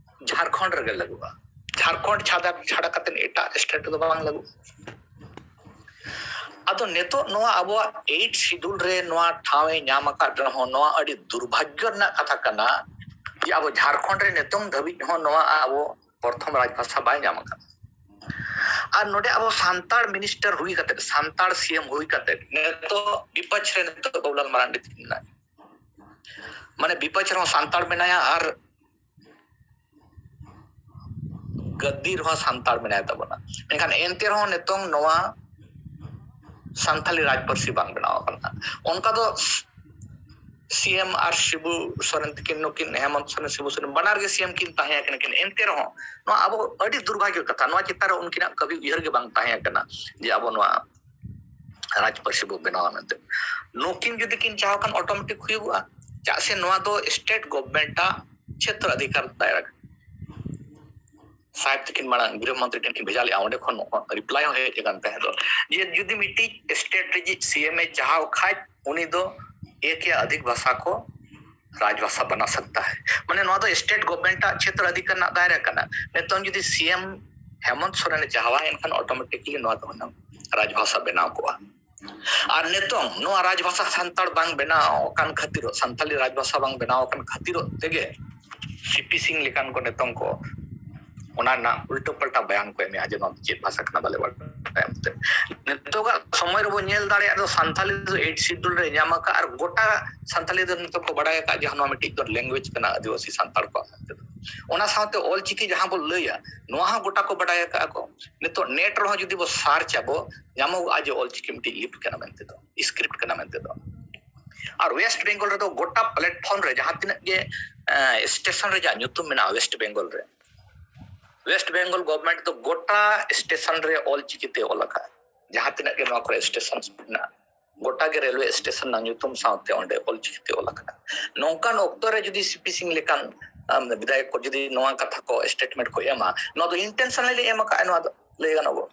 ᱡᱷᱟᱲᱠᱷᱚᱸᱰ ᱨᱮᱜᱮ ᱞᱟᱹᱜᱩᱜᱼᱟ᱾ ᱡᱷᱟᱲᱠᱷᱚᱸᱰ ᱪᱷᱟᱰᱟ, ᱪᱷᱟᱰᱟ ᱠᱟᱛᱮ ᱮᱴᱟᱜ ᱥᱴᱮᱴ ᱨᱮᱫᱚ ᱵᱟᱝ ᱞᱟᱹᱜᱩᱜᱼᱟ᱾ ᱟᱫᱚ ᱱᱤᱛᱚᱜ ᱱᱚᱣᱟ ᱟᱵᱚᱣᱟᱜ ᱮᱭᱤᱴ ᱥᱤᱰᱩᱞ ᱨᱮ ᱱᱚᱣᱟ ᱴᱷᱟᱶ ᱮ ᱧᱟᱢ ᱟᱠᱟᱫ ᱨᱮᱦᱚᱸ, ᱱᱚᱣᱟ ᱟᱹᱰᱤ ᱫᱩᱨᱵᱷᱟᱜᱽᱭᱚ ᱨᱮᱱᱟᱜ ᱠᱟᱛᱷᱟ ᱠᱟᱱᱟ ᱡᱮ ᱟᱵᱚ ᱡᱷᱟᱲᱠᱷᱚᱸᱰ ᱨᱮ ᱱᱤᱛᱚᱝ ᱫᱷᱟᱹᱵᱤᱡ ᱦᱚᱸ ᱱᱚᱣᱟ ᱟᱵᱚ ᱯᱨᱚᱛᱷᱚᱢ ᱨᱟᱡᱽ ᱵᱷᱟᱥᱟ ᱵᱟᱭ ᱧᱟᱢ ᱟᱠᱟᱫᱟ᱾ ᱟᱨ ᱱᱚᱰᱮ ᱟᱵᱚ ᱥᱟᱱᱛᱟᱲ ᱢᱤᱱᱤᱥᱴᱟᱨ ᱦᱩᱭ ᱠᱟᱛᱮ, ᱥᱟᱱᱛᱟᱲ ᱥᱤ ᱮᱢ ᱦᱩᱭ ᱠᱟᱛᱮ, ᱱᱤᱛᱚᱜ ᱵᱤᱯᱚᱠᱷ ᱨᱮ ᱱᱤᱛᱚᱜ ᱵᱟᱵᱩᱞᱟᱞ ᱢᱟᱨᱟᱱᱰᱤ ᱛᱤᱸᱜᱩᱱᱟ᱾ ᱢᱟᱱᱮ ᱵᱤᱯᱚᱠᱷ ᱨᱮᱦᱚᱸ ᱥᱟᱱᱛᱟᱲ ᱢᱮᱱᱟᱭᱟ ᱟᱨ ᱜᱟᱹᱫᱤ ᱨᱮᱦᱚᱸ ᱥᱟᱱᱛᱟᱲ ᱢᱮᱱᱟᱭ ᱛᱟᱵᱚᱱᱟ᱾ ᱢᱮᱱᱠᱷᱟᱱ ᱮᱱᱛᱮ ᱨᱮᱦᱚᱸ ᱱᱤᱛᱚᱝ ᱱᱚᱣᱟ ᱥᱟᱱᱛᱟᱲᱤ ᱨᱟᱡᱽ ᱯᱟᱹᱨᱥᱤ ᱵᱟᱝ ᱵᱮᱱᱟᱣ ᱟᱠᱟᱱᱟ᱾ ᱚᱱᱠᱟ ᱫᱚ ᱥᱤ ᱮᱢ ᱟᱨ ᱥᱤᱵᱩ ᱥᱚᱨᱮᱱ ᱛᱟᱹᱠᱤᱱ, ᱱᱩᱠᱤᱱ ᱦᱮᱢᱚᱱᱛ ᱥᱚᱨᱮᱱ, ᱥᱤᱵᱩ ᱥᱚᱨᱮᱱ, ᱵᱟᱱᱟᱨ ᱜᱮ ᱥᱤ ᱮᱢ ᱠᱤᱱ ᱛᱟᱦᱮᱸ ᱠᱟᱱᱟ ᱠᱤᱱ᱾ ᱮᱱᱛᱮ ᱨᱮᱦᱚᱸ ᱱᱚᱣᱟ ᱟᱵᱚ ᱟᱹᱰᱤ ᱫᱩᱨᱵᱷᱟᱜᱽᱭᱚ ᱠᱟᱛᱷᱟ, ᱱᱚᱣᱟ ᱪᱮᱛᱟᱱ ᱨᱮ ᱩᱱᱠᱤᱱᱟᱜ ᱠᱟᱹᱵᱷᱤ ᱩᱭᱦᱟᱹᱨ ᱜᱮ ᱵᱟᱝ ᱛᱟᱦᱮᱸ ᱠᱟᱱᱟ ᱡᱮ ᱟᱵᱚ ᱱᱚᱣᱟ ᱨᱟᱡᱽ ᱯᱟᱹᱨᱥᱤ ᱵᱚ ᱵᱮᱱᱟᱣᱟ ᱢᱮᱱᱛᱮ᱾ ᱱᱩᱠᱤᱱ ᱡᱩᱫᱤ ᱠᱤᱱ ᱪᱟᱦᱟᱣ ᱠᱷᱟᱱ ᱚᱴᱳᱢᱮᱴᱤᱠ ᱦᱩᱭᱩᱜᱼᱟ, ᱪᱮᱫᱟᱜ ᱥᱮ ᱱᱚᱣᱟ ᱫᱚ ᱥᱴᱮᱴ ᱜᱚᱵᱷᱚᱨᱱᱢᱮᱱᱴ ᱟᱜ ᱪᱷᱮᱛᱨᱚ ᱚᱫᱷᱤᱠᱟᱨ ᱫᱟᱭᱨᱟ ᱠᱟᱱᱟ᱾ ᱥᱟᱦᱮᱵᱽ ᱛᱟᱹᱠᱤᱱ ᱢᱟᱲᱟᱝ ᱜᱨᱤᱦᱚ ᱢᱚᱱᱛᱨᱤ ᱴᱷᱮᱱ ᱠᱤᱱ ᱵᱷᱮᱡᱟ ᱞᱮᱫᱼᱟ, ᱚᱸᱰᱮ ᱠᱷᱚᱱ ᱨᱤᱯᱞᱟᱭ ᱦᱚᱸ ᱦᱮᱡ ᱟᱠᱟᱱ ᱛᱟᱦᱮᱸ ᱫᱚ, ᱡᱮ ᱡᱩᱫᱤ ᱢᱤᱫᱴᱤᱡ ᱥᱴᱮᱴ ᱨᱤᱡᱤᱡ ᱥᱤ ᱮᱢ ᱮ ᱪᱟᱦᱟᱣ ᱠᱷᱟᱡ, ᱩᱱᱤ ᱫᱚ ᱮᱠ ᱭᱟ ᱟᱫᱷᱤᱠ ᱵᱷᱟᱥᱟ ᱠᱚ ᱨᱟᱡᱽ ᱵᱷᱟᱥᱟ ᱵᱟᱱᱟ ᱥᱟᱠᱛᱟ ᱦᱟᱭ᱾ ᱢᱟᱱᱮ ᱱᱚᱣᱟ ᱫᱚ ᱥᱴᱮᱴ ᱜᱚᱵᱷᱚᱨᱱᱢᱮᱱᱴ ᱟᱜ ᱪᱷᱮᱛᱨᱚ ᱚᱫᱷᱤᱠᱟᱨ ᱨᱮᱱᱟᱜ ᱫᱟᱭᱨᱟ ᱠᱟᱱᱟ᱾ ᱱᱤᱛᱚᱝ ᱡᱩᱫᱤ ᱥᱤ ᱮᱢ ᱦᱮᱢᱚᱱᱛ ᱥᱚᱨᱮᱱ ᱮ ᱪᱟᱦᱟᱣᱟ, ᱮᱱᱠᱷᱟᱱ ᱚᱴᱳᱢᱮᱴᱤᱠᱞᱤ ᱱᱚᱣᱟ ᱫᱚ ᱦᱩᱱᱟᱹᱝ ᱨᱟᱡᱽ ᱵᱷᱟᱥᱟ ᱵᱮᱱᱟᱣ ᱠᱚᱜᱼᱟ᱾ ᱟᱨ ᱱᱤᱛᱚᱝ ᱱᱚᱣᱟ ᱨᱟᱡᱽ ᱵᱷᱟᱥᱟ ᱥᱟᱱᱛᱟᱲ ᱵᱟᱝ ᱵᱮᱱᱟᱣ ᱟᱠᱟᱱ ᱠᱷᱟᱹᱛᱤᱨᱚᱜ, ᱥᱟᱱᱛᱟᱲᱤ ᱨᱟᱡᱽ ᱵᱷᱟᱥᱟ ᱵᱟᱝ ᱵᱮᱱᱟᱣ ᱟᱠᱟᱱ ᱠᱷᱟᱹᱛᱤᱨᱚᱜ ᱛᱮᱜᱮ ᱥᱤ ᱯᱤ ᱥᱤᱝ ᱞᱮᱠᱟᱱ ᱠᱚ ᱱᱤᱛᱚᱝ ᱠᱚ ᱚᱱᱟ ᱨᱮᱱᱟᱜ ᱩᱞᱴᱟᱹ ᱯᱟᱞᱴᱟ ᱵᱟᱭᱟᱱ ᱠᱚ ᱮᱢᱮᱜᱼᱟ ᱡᱮ ᱱᱚᱣᱟ ᱫᱚ ᱪᱮᱫ ᱵᱷᱟᱥᱟ ᱠᱟᱱᱟ, ᱵᱟᱞᱮ ᱵᱟᱲᱟᱭᱟ ᱢᱮᱱᱛᱮ᱾ ᱱᱤᱛᱚᱜᱟᱜ ᱥᱚᱢᱚᱭ ᱨᱮᱵᱚᱱ ᱧᱮᱞ ᱫᱟᱲᱮᱭᱟᱜᱼᱟ ᱫᱚ ᱥᱟᱱᱛᱟᱞᱤ ᱫᱚ ᱮᱭᱤᱴ ᱥᱤᱰᱩᱞ ᱨᱮ ᱧᱟᱢ ᱟᱠᱟᱫ, ᱟᱨ ᱜᱚᱴᱟ ᱥᱟᱱᱛᱟᱞᱤ ᱫᱚ ᱱᱤᱛᱚᱜ ᱠᱚ ᱵᱟᱲᱟᱭ ᱟᱠᱟᱫ ᱡᱟᱦᱟᱸ ᱱᱚᱣᱟ ᱢᱤᱫᱴᱤᱡ ᱫᱚ ᱞᱮᱝᱜᱩᱭᱮᱡᱽ ᱠᱟᱱᱟ ᱟᱹᱫᱤᱵᱟᱹᱥᱤ ᱥᱟᱱᱛᱟᱲ ᱠᱚᱣᱟᱜ ᱢᱮᱱᱛᱮ ᱫᱚ᱾ ᱚᱱᱟ ᱥᱟᱶᱛᱮ ᱚᱞ ᱪᱤᱠᱤ ᱡᱟᱦᱟᱸ ᱵᱚᱱ ᱞᱟᱹᱭᱟ, ᱱᱚᱣᱟ ᱦᱚᱸ ᱜᱚᱴᱟ ᱠᱚ ᱵᱟᱰᱟᱭ ᱟᱠᱟᱫᱼᱟ ᱠᱚ᱾ ᱱᱤᱛᱚᱜ ᱱᱮᱴ ᱨᱮᱦᱚᱸ ᱡᱩᱫᱤ ᱵᱚ ᱥᱟᱨᱪ ᱟᱵᱚ, ᱧᱟᱢᱚᱜᱼᱟ ᱡᱮ ᱚᱞ ᱪᱤᱠᱤ ᱢᱤᱫᱴᱤᱡ ᱞᱤᱯᱤ ᱠᱟᱱᱟ ᱢᱮᱱᱛᱮ ᱫᱚ, ᱥᱠᱨᱤᱯᱴ ᱠᱟᱱᱟ ᱢᱮᱱᱛᱮ ᱫᱚ᱾ ᱟᱨ ᱳᱭᱮᱥᱴ ᱵᱮᱝᱜᱚᱞ ᱨᱮᱫᱚ ᱜᱚᱴᱟ ᱯᱞᱟᱴᱯᱷᱚᱨᱢ ᱨᱮ ᱡᱟᱦᱟᱸ ᱛᱤᱱᱟᱹᱜ ᱜᱮ ᱥᱴᱮᱥᱚᱱ ᱨᱮᱭᱟᱜ ᱧᱩᱛᱩᱢ ᱢᱮᱱᱟᱜᱼᱟ ᱳᱭᱮᱥᱴ ᱵᱮᱝᱜᱚᱞ ᱨᱮ, ᱳᱭᱮᱥᱴ ᱵᱮᱝᱜᱚᱞ ᱜᱚᱵᱷᱚᱨᱱᱢᱮᱱᱴ ᱫᱚ ᱜᱚᱴᱟ ᱥᱴᱮᱥᱚᱱ ᱨᱮ ᱚᱞ ᱪᱤᱠᱤᱛᱮ ᱚᱞ ᱟᱠᱟᱫᱼᱟ᱾ ᱡᱟᱦᱟᱸ ᱛᱤᱱᱟᱹᱜ ᱜᱮ ᱱᱚᱣᱟ ᱠᱚᱨᱮ ᱥᱴᱮᱥᱚᱱ ᱢᱮᱱᱟᱜᱼᱟ, ᱜᱚᱴᱟ ᱜᱮ ᱨᱮᱞᱣᱮ ᱥᱴᱮᱥᱚᱱ ᱨᱮᱱᱟᱜ ᱧᱩᱛᱩᱢ ᱥᱟᱶᱛᱮ ᱚᱸᱰᱮ ᱚᱞ ᱪᱤᱠᱤᱛᱮ ᱚᱞ ᱟᱠᱟᱱᱟ᱾ ᱱᱚᱝᱠᱟᱱ ᱚᱠᱛᱚ ᱨᱮ ᱡᱩᱫᱤ ᱥᱤ ᱯᱤ ᱥᱤᱝ ᱞᱮᱠᱟᱱ ᱟᱢ, ᱵᱤᱫᱷᱟᱭᱚᱠ ᱠᱚ ᱡᱩᱫᱤ ᱱᱚᱣᱟ ᱠᱟᱛᱷᱟ ᱠᱚ ᱥᱴᱮᱴᱢᱮᱱᱴ ᱠᱚ ᱮᱢᱟ, ᱱᱚᱣᱟ ᱫᱚ ᱤᱱᱴᱮᱱᱥᱚᱱᱟᱞᱤ ᱮᱢ ᱟᱠᱟᱫᱼᱟ, ᱱᱚᱣᱟ ᱫᱚ ᱞᱟᱹᱭ ᱜᱟᱱᱚᱜᱼᱟ᱾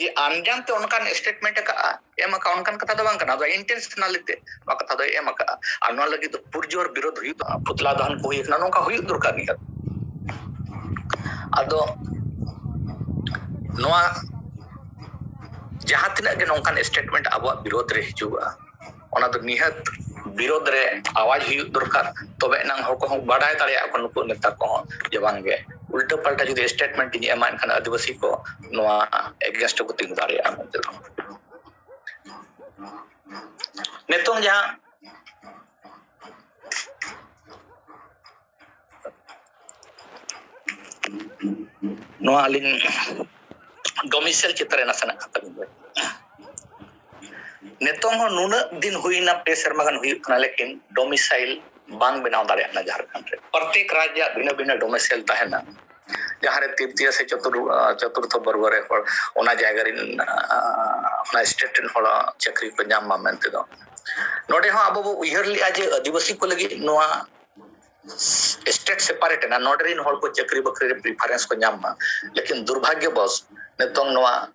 ᱡᱮ ᱟᱱᱡᱟᱱ ᱛᱮ ᱚᱱᱠᱟᱱ ᱥᱴᱮᱴᱢᱮᱱᱴ ᱟᱠᱟᱫᱼᱟ, ᱮᱢ ᱟᱠᱟᱫᱼᱟ, ᱚᱱᱠᱟᱱ ᱠᱟᱛᱷᱟ ᱫᱚ ᱵᱟᱝ ᱠᱟᱱᱟ᱾ ᱟᱫᱚ ᱤᱱᱴᱮᱱᱥᱚᱱᱟᱞᱤ ᱛᱮ ᱱᱚᱣᱟ ᱠᱟᱛᱷᱟ ᱫᱚᱭ ᱮᱢ ᱟᱠᱟᱫᱼᱟ᱾ ᱟᱨ ᱱᱚᱣᱟ ᱞᱟᱹᱜᱤᱫ ᱫᱚ ᱯᱩᱨᱡᱳᱨ ᱵᱤᱨᱳᱫᱷ ᱦᱩᱭᱩᱜ ᱛᱟᱵᱚᱱᱟ, ᱯᱩᱛᱞᱟ ᱫᱚᱦᱚᱱ ᱠᱚ ᱦᱩᱭ ᱟᱠᱟᱱᱟ, ᱱᱚᱝᱠᱟ ᱦᱩᱭᱩᱜ ᱫᱚᱨᱠᱟᱨ ᱜᱮᱭᱟ᱾ ᱟᱫᱚ ᱱᱚᱣᱟ ᱡᱟᱦᱟᱸ ᱛᱤᱱᱟᱹᱜ ᱜᱮ ᱱᱚᱝᱠᱟᱱ ᱥᱴᱮᱴᱢᱮᱱᱴ ᱟᱵᱚᱣᱟᱜ ᱵᱤᱨᱳᱫᱷ ᱨᱮ ᱦᱤᱡᱩᱜᱼᱟ, ᱚᱱᱟ ᱫᱚ ᱱᱤᱦᱟᱹᱛ ᱵᱤᱨᱳᱫᱷ ᱨᱮ ᱟᱣᱟᱡ ᱦᱩᱭᱩᱜ ᱫᱚᱨᱠᱟᱨ᱾ ᱛᱚᱵᱮ ᱮᱱᱟᱝ ᱦᱚᱲ ᱠᱚᱦᱚᱸ ᱵᱟᱰᱟᱭ ᱫᱟᱲᱮᱭᱟᱜᱼᱟ ᱠᱚ, ᱱᱩᱠᱩ ᱱᱮᱛᱟ ᱠᱚᱦᱚᱸ, ᱡᱮ ᱵᱟᱝᱜᱮ ᱩᱞᱴᱟᱹ ᱯᱟᱞᱴᱟ ᱡᱩᱫᱤ ᱥᱴᱮᱴᱢᱮᱱᱴ ᱤᱧ ᱮᱢᱟ, ᱮᱱᱠᱷᱟᱱ ᱟᱹᱫᱤᱵᱟᱹᱥᱤ ᱠᱚ ᱱᱚᱣᱟ ᱮᱜᱮᱱᱥᱴ ᱨᱮᱠᱚ ᱛᱤᱸᱜᱩ ᱫᱟᱲᱮᱭᱟᱜᱼᱟ ᱢᱮᱱᱛᱮ ᱫᱚ᱾ ᱱᱤᱛᱚᱝ ᱡᱟᱦᱟᱸ ᱱᱚᱣᱟ ᱟᱹᱞᱤᱧ ᱰᱚᱢᱤᱥᱟᱭᱤᱞ ᱪᱮᱛᱟᱱ ᱨᱮ ᱱᱟᱥᱮᱱᱟᱜ ᱠᱟᱛᱷᱟ ᱞᱤᱧ ᱞᱟᱹᱭᱟ᱾ ᱱᱤᱛᱚᱝ ᱦᱚᱸ ᱱᱩᱱᱟᱹᱜ ᱫᱤᱱ ᱦᱩᱭᱱᱟ, ᱯᱮ ᱥᱮᱨᱢᱟ ᱜᱟᱱ ᱦᱩᱭᱩᱜ ᱠᱟᱱᱟ, ᱞᱮᱠᱤᱱ ᱰᱚᱢᱤᱥᱟᱭᱤᱞ ᱵᱟᱝ ᱵᱮᱱᱟᱣ ᱫᱟᱲᱮᱭᱟᱜ ᱠᱟᱱᱟ ᱡᱷᱟᱲᱠᱷᱚᱸᱰ ᱨᱮ᱾ ᱯᱨᱚᱛᱮᱠ ᱨᱟᱡᱽ ᱨᱮᱭᱟᱜ ᱵᱷᱤᱱᱟᱹ ᱵᱷᱤᱱᱟᱹ ᱰᱚᱢᱤᱥᱟᱭᱤᱞ ᱛᱟᱦᱮᱱᱟ, ᱡᱟᱦᱟᱸ ᱨᱮ ᱛᱨᱤᱛᱤᱭᱚ ᱥᱮ ᱪᱚᱛᱩᱨ-, ᱪᱚᱛᱩᱨᱛᱷᱚ ᱵᱚᱨᱜᱚ ᱨᱮ ᱦᱚᱲ ᱚᱱᱟ ᱡᱟᱭᱜᱟ ᱨᱮᱱ, ᱚᱱᱟ ᱥᱴᱮᱴ ᱨᱮᱱ ᱦᱚᱲ ᱪᱟᱹᱠᱨᱤ ᱠᱚ ᱧᱟᱢ ᱢᱟ ᱢᱮᱱᱛᱮ ᱫᱚ᱾ ᱱᱚᱰᱮ ᱦᱚᱸ ᱟᱵᱚ ᱵᱚ ᱩᱭᱦᱟᱹᱨ ᱞᱮᱜᱼᱟ ᱡᱮ ᱟᱹᱫᱤᱵᱟᱹᱥᱤ ᱠᱚ ᱞᱟᱹᱜᱤᱫ ᱱᱚᱣᱟ ᱥᱴᱮᱴ ᱥᱮᱯᱟᱨᱮᱴ ᱮᱱᱟ, ᱱᱚᱰᱮ ᱨᱮᱱ ᱦᱚᱲ ᱠᱚ ᱪᱟᱹᱠᱨᱤ ᱵᱟᱹᱠᱨᱤ ᱨᱮ ᱯᱨᱤᱯᱷᱟᱨᱮᱱᱥ ᱠᱚ ᱧᱟᱢ ᱢᱟ᱾ ᱞᱮᱠᱤᱱ ᱫᱩᱨᱵᱷᱟᱜᱽᱭᱚᱵᱚᱥ ᱱᱤᱛᱚᱝ ᱱᱚᱣᱟ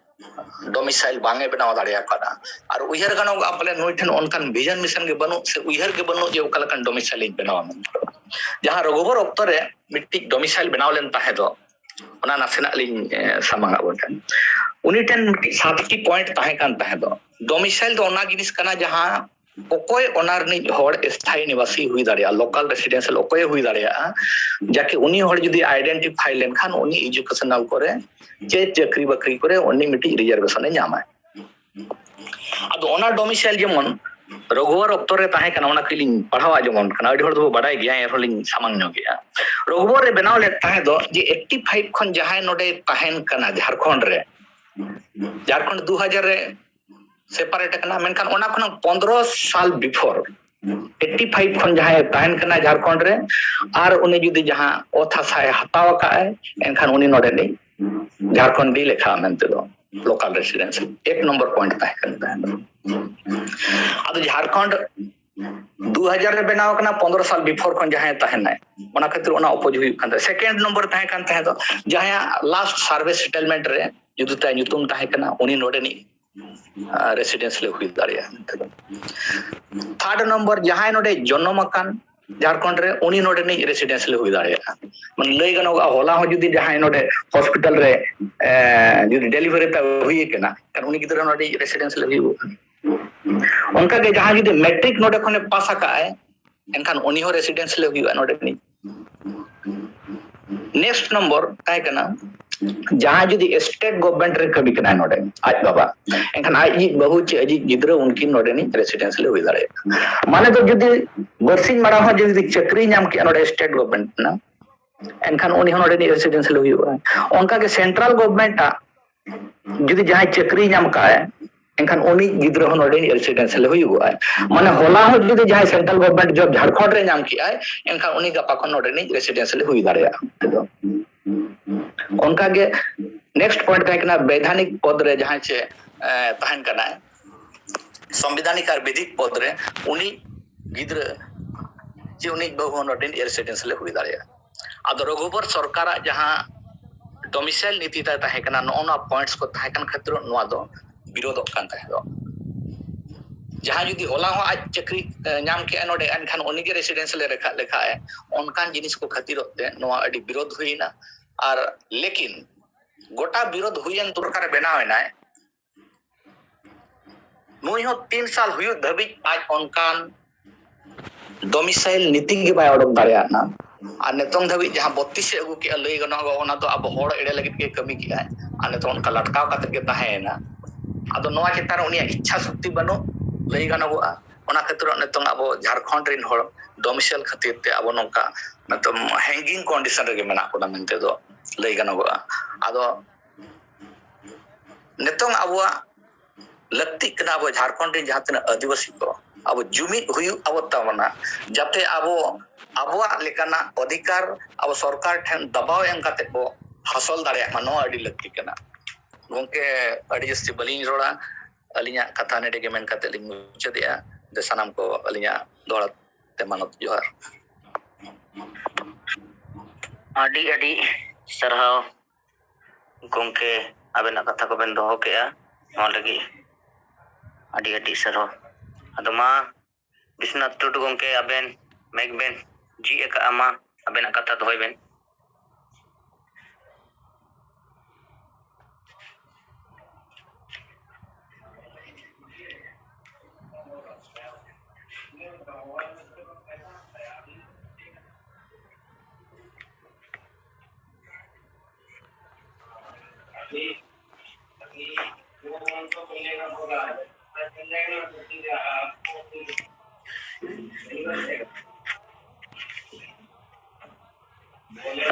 ᱰᱚᱢᱤᱥᱟᱭᱤᱞ ᱵᱟᱝ ᱮ ᱵᱮᱱᱟᱣ ᱫᱟᱲᱮ ᱟᱠᱟᱫᱟ᱾ ᱟᱨ ᱩᱭᱦᱟᱹᱨ ᱜᱟᱱᱚᱜᱼᱟ, ᱯᱟᱞᱮ ᱱᱩᱭ ᱴᱷᱮᱱ ᱚᱱᱠᱟᱱ ᱵᱷᱤᱡᱚᱱ ᱢᱤᱥᱚᱱ ᱜᱮ ᱵᱟᱹᱱᱩᱜ, ᱥᱮ ᱩᱭᱦᱟᱹᱨ ᱜᱮ ᱵᱟᱹᱱᱩᱜ ᱡᱮ ᱚᱠᱟ ᱞᱮᱠᱟᱱ ᱰᱚᱢᱤᱥᱟᱭᱤᱞ ᱤᱧ ᱵᱮᱱᱟᱣᱟ ᱢᱮᱱᱛᱮ᱾ ᱡᱟᱦᱟᱸ ᱨᱚᱜᱷᱩᱵᱚᱨ ᱚᱠᱛᱚ ᱨᱮ ᱢᱤᱫᱴᱤᱡ ᱰᱚᱢᱤᱥᱟᱭᱤᱞ ᱵᱮᱱᱟᱣ ᱞᱮᱱ ᱛᱟᱦᱮᱸ ᱫᱚ, ᱚᱱᱟ ᱱᱟᱥᱮᱱᱟᱜ ᱞᱤᱧ, ᱮ, ᱥᱟᱢᱟᱝ ᱟᱜ ᱵᱚᱱ ᱠᱟᱱᱟ᱾ ᱩᱱᱤ ᱴᱷᱮᱱ ᱢᱤᱫᱴᱤᱡ ᱥᱟᱛᱴᱤ ᱯᱚᱭᱮᱱᱴ ᱛᱟᱦᱮᱸ ᱠᱟᱱ ᱛᱟᱦᱮᱸ ᱫᱚ᱾ ᱰᱚᱢᱤᱥᱟᱭᱤᱞ ᱫᱚ ᱚᱱᱟ ᱡᱤᱱᱤᱥ ᱠᱟᱱᱟ ᱡᱟᱦᱟᱸ ᱚᱠᱚᱭ ᱚᱱᱟ ᱨᱤᱱᱤᱡ ᱦᱚᱲ ᱥᱛᱷᱟᱭᱤ ᱱᱤᱵᱟᱥᱤ ᱦᱩᱭ ᱫᱟᱲᱮᱭᱟᱜᱼᱟ, ᱞᱳᱠᱟᱞ ᱨᱮᱥᱤᱰᱮᱱᱥᱤᱭᱟᱞ ᱚᱠᱚᱭᱮ ᱦᱩᱭ ᱫᱟᱲᱮᱭᱟᱜᱼᱟ, ᱡᱟᱠᱮ ᱩᱱᱤ ᱦᱚᱲ ᱡᱩᱫᱤ ᱟᱭᱰᱮᱱᱴᱤᱯᱷᱟᱭ ᱞᱮᱱᱠᱷᱟᱱ ᱩᱱᱤ ᱮᱡᱩᱠᱮᱥᱚᱱᱟᱞ ᱠᱚᱨᱮ ᱪᱮ ᱪᱟᱹᱠᱨᱤ ᱵᱟᱹᱠᱨᱤ ᱠᱚᱨᱮ ᱩᱱᱤ ᱢᱤᱫᱴᱤᱡ ᱨᱤᱡᱟᱨᱵᱷᱮᱥᱚᱱ ᱮ ᱧᱟᱢᱟᱭ᱾ ᱟᱫᱚ ᱚᱱᱟ ᱰᱚᱢᱤᱥᱟᱭᱤᱞ ᱡᱮᱢᱚᱱ ᱨᱚᱜᱷᱩᱵᱚᱨ ᱚᱠᱛᱚ ᱨᱮ ᱛᱟᱦᱮᱸ ᱠᱟᱱᱟ, ᱚᱱᱟ ᱠᱟᱹᱡ ᱞᱤᱧ ᱯᱟᱲᱦᱟᱣ ᱟᱸᱡᱚᱢ ᱟᱵᱚᱱ ᱠᱟᱱᱟ, ᱟᱹᱰᱤ ᱦᱚᱲ ᱫᱚᱵᱚ ᱵᱟᱰᱟᱭ ᱜᱮᱭᱟ, ᱮᱱᱨᱮᱦᱚᱸ ᱞᱤᱧ ᱥᱟᱢᱟᱝ ᱧᱚᱜᱮᱜᱼᱟ᱾ ᱨᱚᱜᱷᱩᱵᱚᱨ ᱮ ᱵᱮᱱᱟᱣ ᱞᱮᱫ ᱛᱟᱦᱮᱸ ᱫᱚ ᱡᱮ ᱮᱭᱤᱴᱴᱤ ᱯᱷᱟᱭᱤᱵᱷ ᱠᱷᱚᱱ ᱡᱟᱦᱟᱸᱭ ᱱᱚᱰᱮ ᱛᱟᱦᱮᱱ ᱠᱟᱱᱟ ᱡᱷᱟᱲᱠᱷᱚᱸᱰ ᱨᱮ, ᱡᱷᱟᱲᱠᱷᱚᱸᱰ ᱫᱩ ᱦᱟᱡᱟᱨ ᱨᱮ ᱥᱮᱯᱟᱨᱮᱴ ᱟᱠᱟᱱᱟ, ᱢᱮᱱᱠᱷᱟᱱ ᱚᱱᱟ ᱠᱷᱚᱱᱟᱜ ᱯᱚᱱᱫᱽᱨᱚ ᱥᱟᱞ ᱵᱤᱯᱷᱳᱨ ᱮᱭᱤᱴᱴᱤ ᱯᱷᱟᱭᱤᱵᱷ ᱠᱷᱚᱱ ᱡᱟᱦᱟᱸᱭ ᱛᱟᱦᱮᱱ ᱠᱟᱱᱟ ᱡᱷᱟᱲᱠᱷᱚᱸᱰ ᱨᱮ, ᱟᱨ ᱩᱱᱤ ᱡᱩᱫᱤ ᱡᱟᱦᱟᱸ ᱚᱛ ᱦᱟᱥᱟᱭ ᱦᱟᱛᱟᱣ ᱟᱠᱟᱫ ᱟᱭ, ᱮᱱᱠᱷᱟᱱ ᱩᱱᱤ ᱱᱚᱰᱮᱱᱤᱡ ᱡᱷᱟᱲᱠᱷᱚᱸᱰᱤ ᱞᱮᱠᱷᱟᱜᱼᱟ ᱢᱮᱱᱛᱮ ᱫᱚ ᱞᱳᱠᱟᱞ ᱨᱮᱥᱤᱰᱮᱱᱥ ᱮᱠ ᱱᱚᱢᱵᱚᱨ ᱯᱚᱭᱮᱱᱴ ᱛᱟᱦᱮᱸ ᱠᱟᱱ ᱛᱟᱦᱮᱸᱫ᱾ ᱟᱫᱚ ᱡᱷᱟᱲᱠᱷᱚᱸᱰ ᱫᱩ ᱦᱟᱡᱟᱨ ᱨᱮ ᱵᱮᱱᱟᱣ ᱟᱠᱟᱱᱟ, ᱯᱚᱱᱫᱽᱨᱚ ᱥᱟᱞ ᱵᱤᱯᱷᱳᱨ ᱠᱷᱚᱱ ᱡᱟᱦᱟᱸᱭ ᱛᱟᱦᱮᱱᱟᱭ, ᱚᱱᱟ ᱠᱷᱟᱹᱛᱤᱨ ᱚᱱᱟ ᱚᱯᱳᱡᱽ ᱦᱩᱭᱩᱜ ᱠᱟᱱ ᱛᱟᱦᱮᱸᱫ᱾ ᱥᱮᱠᱮᱱᱰ ᱱᱚᱢᱵᱚᱨ ᱛᱟᱦᱮᱸ ᱠᱟᱱ ᱛᱟᱦᱮᱸ ᱫᱚ ᱡᱟᱦᱟᱸᱭᱟᱜ ᱞᱟᱥᱴ ᱥᱟᱨᱵᱷᱮ ᱥᱮᱴᱮᱞᱢᱮᱱᱴ ᱨᱮ ᱡᱩᱫᱤ ᱛᱟᱭ ᱧᱩᱛᱩᱢ ᱛᱟᱦᱮᱸ ᱠᱟᱱᱟ, ᱩᱱᱤ ᱱᱚᱰᱮᱱᱤᱡ ᱨᱮᱥᱤᱰᱮᱱᱥᱤᱭᱟᱞ ᱦᱩᱭ ᱫᱟᱲᱮᱭᱟᱜᱼᱟ ᱢᱮᱱᱛᱮ ᱫᱚ᱾ ᱛᱷᱟᱨᱰ ᱱᱚᱢᱵᱚᱨ ᱡᱟᱦᱟᱸᱭ ᱱᱚᱰᱮ ᱡᱚᱱᱚᱢ ᱟᱠᱟᱱ ᱡᱷᱟᱲᱠᱷᱚᱸᱰ ᱨᱮ, ᱩᱱᱤ ᱱᱚᱰᱮᱱᱤᱡ ᱨᱮᱥᱤᱰᱮᱱᱥᱤᱭᱟᱞ ᱦᱩᱭ ᱫᱟᱲᱮᱭᱟᱜᱼᱟ᱾ ᱢᱟᱱᱮ ᱞᱟᱹᱭ ᱜᱟᱱᱚᱜᱼᱟ, ᱦᱚᱞᱟ ᱦᱚᱸ ᱡᱩᱫᱤ ᱡᱟᱦᱟᱸᱭ ᱱᱚᱰᱮ ᱦᱚᱥᱯᱤᱴᱟᱞ ᱨᱮ, ᱮ, ᱡᱩᱫᱤ ᱰᱮᱞᱤᱵᱷᱟᱨᱤ ᱛᱟᱭ ᱦᱩᱭ ᱟᱠᱟᱱᱟ, ᱮᱱᱠᱷᱟᱱ ᱩᱱᱤ ᱜᱤᱫᱽᱨᱟᱹ ᱱᱚᱰᱮ ᱨᱮᱥᱤᱰᱮᱱᱥᱤᱭᱟᱞ ᱦᱩᱭᱩᱜᱼᱟ᱾ ᱚᱱᱠᱟᱜᱮ ᱡᱟᱦᱟᱸᱭ ᱡᱩᱫᱤ ᱢᱮᱴᱨᱤᱠ ᱱᱚᱰᱮ ᱠᱷᱚᱱᱮ ᱯᱟᱥ ᱟᱠᱟᱫ ᱟᱭ, ᱮᱱᱠᱷᱟᱱ ᱩᱱᱤ ᱦᱚᱸ ᱨᱮᱥᱤᱰᱮᱱᱥᱤᱭᱟᱞ ᱦᱩᱭᱩᱜᱼᱟ ᱱᱚᱰᱮᱱᱤᱡ᱾ ᱱᱮᱠᱥᱴ ᱱᱚᱢᱵᱚᱨ ᱛᱟᱦᱮᱸ ᱠᱟᱱᱟ, ᱡᱟᱦᱟᱸᱭ ᱡᱩᱫᱤ ᱥᱴᱮᱴ ᱜᱚᱵᱷᱚᱨᱱᱢᱮᱱᱴ ᱨᱮ ᱠᱟᱹᱢᱤ ᱠᱟᱱᱟᱭ ᱱᱚᱰᱮ, ᱟᱡ ᱵᱟᱵᱟ, ᱮᱱᱠᱷᱟᱱ ᱟᱡᱤᱡ ᱵᱟᱹᱦᱩ ᱪᱮ ᱟᱡᱤᱡ ᱜᱤᱫᱽᱨᱟᱹ ᱩᱱᱠᱤᱱ ᱱᱚᱰᱮᱱᱤᱡ ᱨᱮᱥᱤᱰᱮᱱᱥᱤᱭᱟᱞ ᱦᱩᱭ ᱫᱟᱲᱮᱭᱟᱜᱼᱟ᱾ ᱢᱟᱱᱮ ᱫᱚ ᱡᱩᱫᱤ ᱵᱟᱨᱥᱤᱧ ᱢᱟᱲᱟᱝ ᱦᱚᱸ ᱡᱩᱫᱤ ᱪᱟᱹᱠᱨᱤ ᱧᱟᱢ ᱠᱮᱜᱼᱟ ᱱᱚᱰᱮ ᱥᱴᱮᱴ ᱜᱚᱵᱷᱚᱨᱱᱢᱮᱱᱴ ᱨᱮᱱᱟᱜ, ᱮᱱᱠᱷᱟᱱ ᱩᱱᱤ ᱦᱚᱸ ᱱᱚᱰᱮᱱᱤᱡ ᱨᱮᱥᱤᱰᱮᱱᱥᱤᱭᱟᱞ ᱦᱩᱭᱩᱜᱼᱟ᱾ ᱚᱱᱠᱟᱜᱮ ᱥᱮᱱᱴᱨᱟᱞ ᱜᱚᱵᱷᱚᱨᱱᱢᱮᱱᱴ ᱟᱜ ᱡᱩᱫᱤ ᱡᱟᱦᱟᱸᱭ ᱪᱟᱹᱠᱨᱤ ᱧᱟᱢ ᱠᱟᱜᱼᱟᱭ, ᱮᱱᱠᱷᱟᱱ ᱩᱱᱤ ᱜᱤᱫᱽᱨᱟᱹ ᱦᱚᱸ ᱱᱚᱰᱮᱱᱤᱡ ᱨᱮᱥᱤᱰᱮᱱᱥᱤᱭᱟᱞ ᱦᱩᱭᱩᱜᱼᱟᱭ᱾ ᱢᱟᱱᱮ ᱦᱚᱞᱟ ᱦᱚᱸ ᱡᱩᱫᱤ ᱡᱟᱦᱟᱸᱭ ᱥᱮᱱᱴᱨᱟᱞ ᱜᱚᱵᱷᱚᱨᱱᱢᱮᱱᱴ ᱡᱚᱵ ᱡᱷᱟᱲᱠᱷᱚᱸᱰ ᱨᱮ ᱧᱟᱢ ᱠᱮᱜᱼᱟᱭ, ᱮᱱᱠᱷᱟᱱ ᱩᱱᱤ ᱜᱟᱯᱟ ᱠᱷᱚᱱ ᱱᱚᱰᱮᱱᱤᱡ ᱨᱮᱥᱤᱰᱮᱱᱥᱤᱭᱟᱞ ᱦᱩᱭ ᱫᱟᱲᱮᱭᱟᱜᱼᱟ᱾ ᱚᱱᱠᱟᱜᱮ ᱱᱮᱠᱥᱴ ᱯᱚᱭᱮᱱᱴ ᱛᱟᱦᱮᱸ ᱠᱟᱱᱟ, ᱵᱮᱭᱫᱷᱟᱱᱤᱠ ᱯᱚᱫᱽ ᱨᱮ ᱡᱟᱦᱟᱸᱭ ᱪᱮ, ᱮ, ᱛᱟᱦᱮᱱ ᱠᱟᱱᱟᱭ, ᱥᱚᱝᱵᱤᱫᱷᱟᱱᱤᱠ ᱟᱨ ᱵᱤᱫᱷᱤᱠ ᱯᱚᱫᱽ ᱨᱮ ᱩᱱᱤ ᱜᱤᱫᱽᱨᱟᱹ ᱪᱮ ᱩᱱᱤ ᱵᱟᱹᱦᱩ ᱦᱚᱸ ᱱᱚᱰᱮᱱᱤᱡ ᱨᱮᱥᱤᱰᱮᱱᱥᱤᱭᱟᱞ ᱦᱩᱭ ᱫᱟᱲᱮᱭᱟᱜᱼᱟ᱾ ᱟᱫᱚ ᱨᱚᱜᱷᱩᱵᱚᱨ ᱥᱚᱨᱠᱟᱨᱟᱜ ᱡᱟᱦᱟᱸ ᱰᱚᱢᱤᱥᱟᱭᱤᱞ ᱱᱤᱛᱤ ᱛᱟᱭ ᱛᱟᱦᱮᱸ ᱠᱟᱱᱟ, ᱱᱚᱜᱼᱚ ᱱᱚᱣᱟ ᱯᱚᱭᱮᱱᱴᱥ ᱠᱚ ᱛᱟᱦᱮᱸ ᱠᱟᱱ ᱠᱷᱟᱹᱛᱤᱨ ᱱᱚᱣᱟ ᱫᱚ ᱵᱤᱨᱳᱫᱚᱜ ᱠᱟᱱ ᱛᱟᱦᱮᱸ ᱫᱚ᱾ ᱡᱟᱦᱟᱸᱭ ᱡᱩᱫᱤ ᱦᱚᱞᱟ ᱦᱚᱸ ᱟᱡ ᱪᱟᱹᱠᱨᱤ, ᱮ, ᱧᱟᱢ ᱠᱮᱜᱼᱟ ᱱᱚᱰᱮ, ᱮᱱᱠᱷᱟᱱ ᱩᱱᱤᱜᱮ ᱨᱮᱥᱤᱰᱮᱱᱥᱤᱭᱟᱞ ᱞᱮᱠᱷᱟ, ᱞᱮᱠᱷᱟᱜᱼᱟᱭ᱾ ᱚᱱᱠᱟᱱ ᱡᱤᱱᱤᱥ ᱠᱚ ᱠᱷᱟᱹᱛᱤᱨᱚᱜ ᱛᱮ ᱱᱚᱣᱟ ᱟᱹᱰᱤ ᱵᱤᱨᱳᱫ ᱦᱩᱭᱮᱱᱟ᱾ ᱟᱨ ᱞᱮᱠᱤᱱ ᱜᱚᱴᱟ ᱵᱤᱨᱳᱫ ᱦᱩᱭᱮᱱ ᱛᱩᱨᱠᱟᱨᱮ ᱵᱮᱱᱟᱣ ᱮᱱᱟᱭ, ᱱᱩᱭ ᱦᱚᱸ ᱛᱤᱱ ᱥᱟᱞ ᱦᱩᱭᱩᱜ ᱫᱷᱟᱹᱵᱤᱡ ᱟᱡ ᱚᱱᱠᱟᱱ ᱰᱚᱢᱤᱥᱟᱭᱤᱞ ᱱᱤᱛᱤ ᱜᱮ ᱵᱟᱭ ᱚᱰᱚᱠ ᱫᱟᱲᱮᱭᱟᱜᱼᱟ᱾ ᱟᱨ ᱱᱤᱛᱚᱝ ᱫᱷᱟᱹᱵᱤᱡ ᱡᱟᱦᱟᱸ ᱵᱚᱛᱛᱤᱥ ᱮ ᱟᱹᱜᱩ ᱠᱮᱜᱼᱟ, ᱞᱟᱹᱭ ᱜᱟᱱᱚᱜᱼᱟ ᱚᱱᱟ ᱫᱚ ᱟᱵᱚ ᱦᱚᱲ ᱮᱲᱮ ᱞᱟᱹᱜᱤᱫ ᱜᱮ ᱠᱟᱹᱢᱤ ᱠᱮᱜᱼᱟᱭ᱾ ᱟᱨ ᱱᱤᱛᱚᱝ ᱚᱱᱠᱟ ᱞᱟᱴᱠᱟᱣ ᱠᱟᱛᱮ ᱜᱮ ᱛᱟᱦᱮᱸᱭᱮᱱᱟ᱾ ᱟᱫᱚ ᱱᱚᱣᱟ ᱪᱮᱛᱟᱱ ᱨᱮ ᱩᱱᱤᱭᱟᱜ ᱤᱪᱪᱷᱟ ᱥᱚᱠᱛᱤ ᱵᱟᱹᱱᱩᱜ, ᱞᱟᱹᱭ ᱜᱟᱱᱚᱜᱚᱜᱼᱟ᱾ ᱚᱱᱟ ᱠᱷᱟᱹᱛᱤᱨ ᱱᱤᱛᱚᱝ ᱟᱵᱚ ᱡᱷᱟᱲᱠᱷᱚᱸᱰ ᱨᱮᱱ ᱦᱚᱲ ᱰᱚᱢᱤᱥᱟᱭᱤᱞ ᱠᱷᱟᱹᱛᱤᱨ ᱛᱮ ᱟᱵᱚ ᱱᱚᱝᱠᱟ ᱱᱤᱛᱚᱝ ᱦᱮᱝᱜᱤᱝ ᱠᱚᱱᱰᱤᱥᱚᱱ ᱨᱮᱜᱮ ᱢᱮᱱᱟᱜ ᱵᱚᱱᱟ ᱢᱮᱱᱛᱮ ᱫᱚ ᱞᱟᱹᱭ ᱜᱟᱱᱚᱜᱚᱜᱼᱟ᱾ ᱟᱫᱚ ᱱᱤᱛᱚᱝ ᱟᱵᱚᱣᱟᱜ ᱞᱟᱹᱠᱛᱤᱜ ᱠᱟᱱᱟ ᱟᱵᱚ ᱡᱷᱟᱲᱠᱷᱚᱸᱰ ᱨᱮᱱ ᱡᱟᱦᱟᱸ ᱛᱤᱱᱟᱹᱜ ᱟᱹᱫᱤᱵᱟᱹᱥᱤ ᱠᱚ, ᱟᱵᱚ ᱡᱩᱢᱤᱫ ᱦᱩᱭᱩᱜ ᱟᱵᱚ ᱛᱟᱵᱚᱱᱟ, ᱡᱟᱛᱮ ᱟᱵᱚ ᱟᱵᱚᱣᱟᱜ ᱞᱮᱠᱟᱱᱟᱜ ᱚᱫᱷᱤᱠᱟᱨ ᱟᱵᱚ ᱥᱚᱨᱠᱟᱨ ᱴᱷᱮᱱ ᱫᱟᱵᱟᱣ ᱮᱢ ᱠᱟᱛᱮ ᱵᱚ ᱦᱟᱥᱚᱞ ᱫᱟᱲᱮᱭᱟᱜ ᱢᱟ, ᱱᱚᱣᱟ ᱟᱹᱰᱤ ᱞᱟᱹᱠᱛᱤ ᱠᱟᱱᱟ᱾ ᱜᱚᱢᱠᱮ, ᱟᱹᱰᱤ ᱡᱟᱹᱥᱛᱤ ᱵᱟᱹᱞᱤᱧ ᱨᱚᱲᱟ, ᱟᱹᱞᱤᱧᱟᱜ ᱠᱟᱛᱷᱟ ᱱᱚᱰᱮ ᱜᱮ ᱢᱮᱱ ᱠᱟᱛᱮ ᱞᱤᱧ ᱢᱩᱪᱟᱹᱫᱮᱜᱼᱟ᱾ ᱡᱮ ᱥᱟᱱᱟᱢ ᱠᱚ ᱟᱹᱞᱤᱧᱟᱜ ᱫᱚᱦᱲᱟ ᱛᱮ ᱢᱟᱱᱚᱛ ᱡᱚᱦᱟᱨ᱾ ᱟᱹᱰᱤ ᱟᱹᱰᱤ ᱥᱟᱨᱦᱟᱣ ᱜᱚᱢᱠᱮ, ᱟᱵᱮᱱᱟᱜ ᱠᱟᱛᱷᱟ ᱠᱚᱵᱮᱱ ᱫᱚᱦᱚ ᱠᱮᱜᱼᱟ, ᱱᱚᱣᱟ ᱞᱟᱹᱜᱤᱫ ᱟᱹᱰᱤ ᱟᱹᱰᱤ ᱥᱟᱨᱦᱟᱣ᱾ ᱟᱫᱚ ᱢᱟ ᱵᱤᱥᱱᱟᱛᱷ ᱴᱩᱰᱩ ᱜᱚᱢᱠᱮ, ᱟᱵᱮᱱ ᱢᱟᱭᱤᱠ ᱵᱮᱱ ᱡᱷᱤᱡ ᱟᱠᱟᱫᱼᱟ, ᱢᱟ ᱟᱵᱮᱱᱟᱜ ᱠᱟᱛᱷᱟ ᱫᱚᱦᱚᱭ ᱵᱮᱱ᱾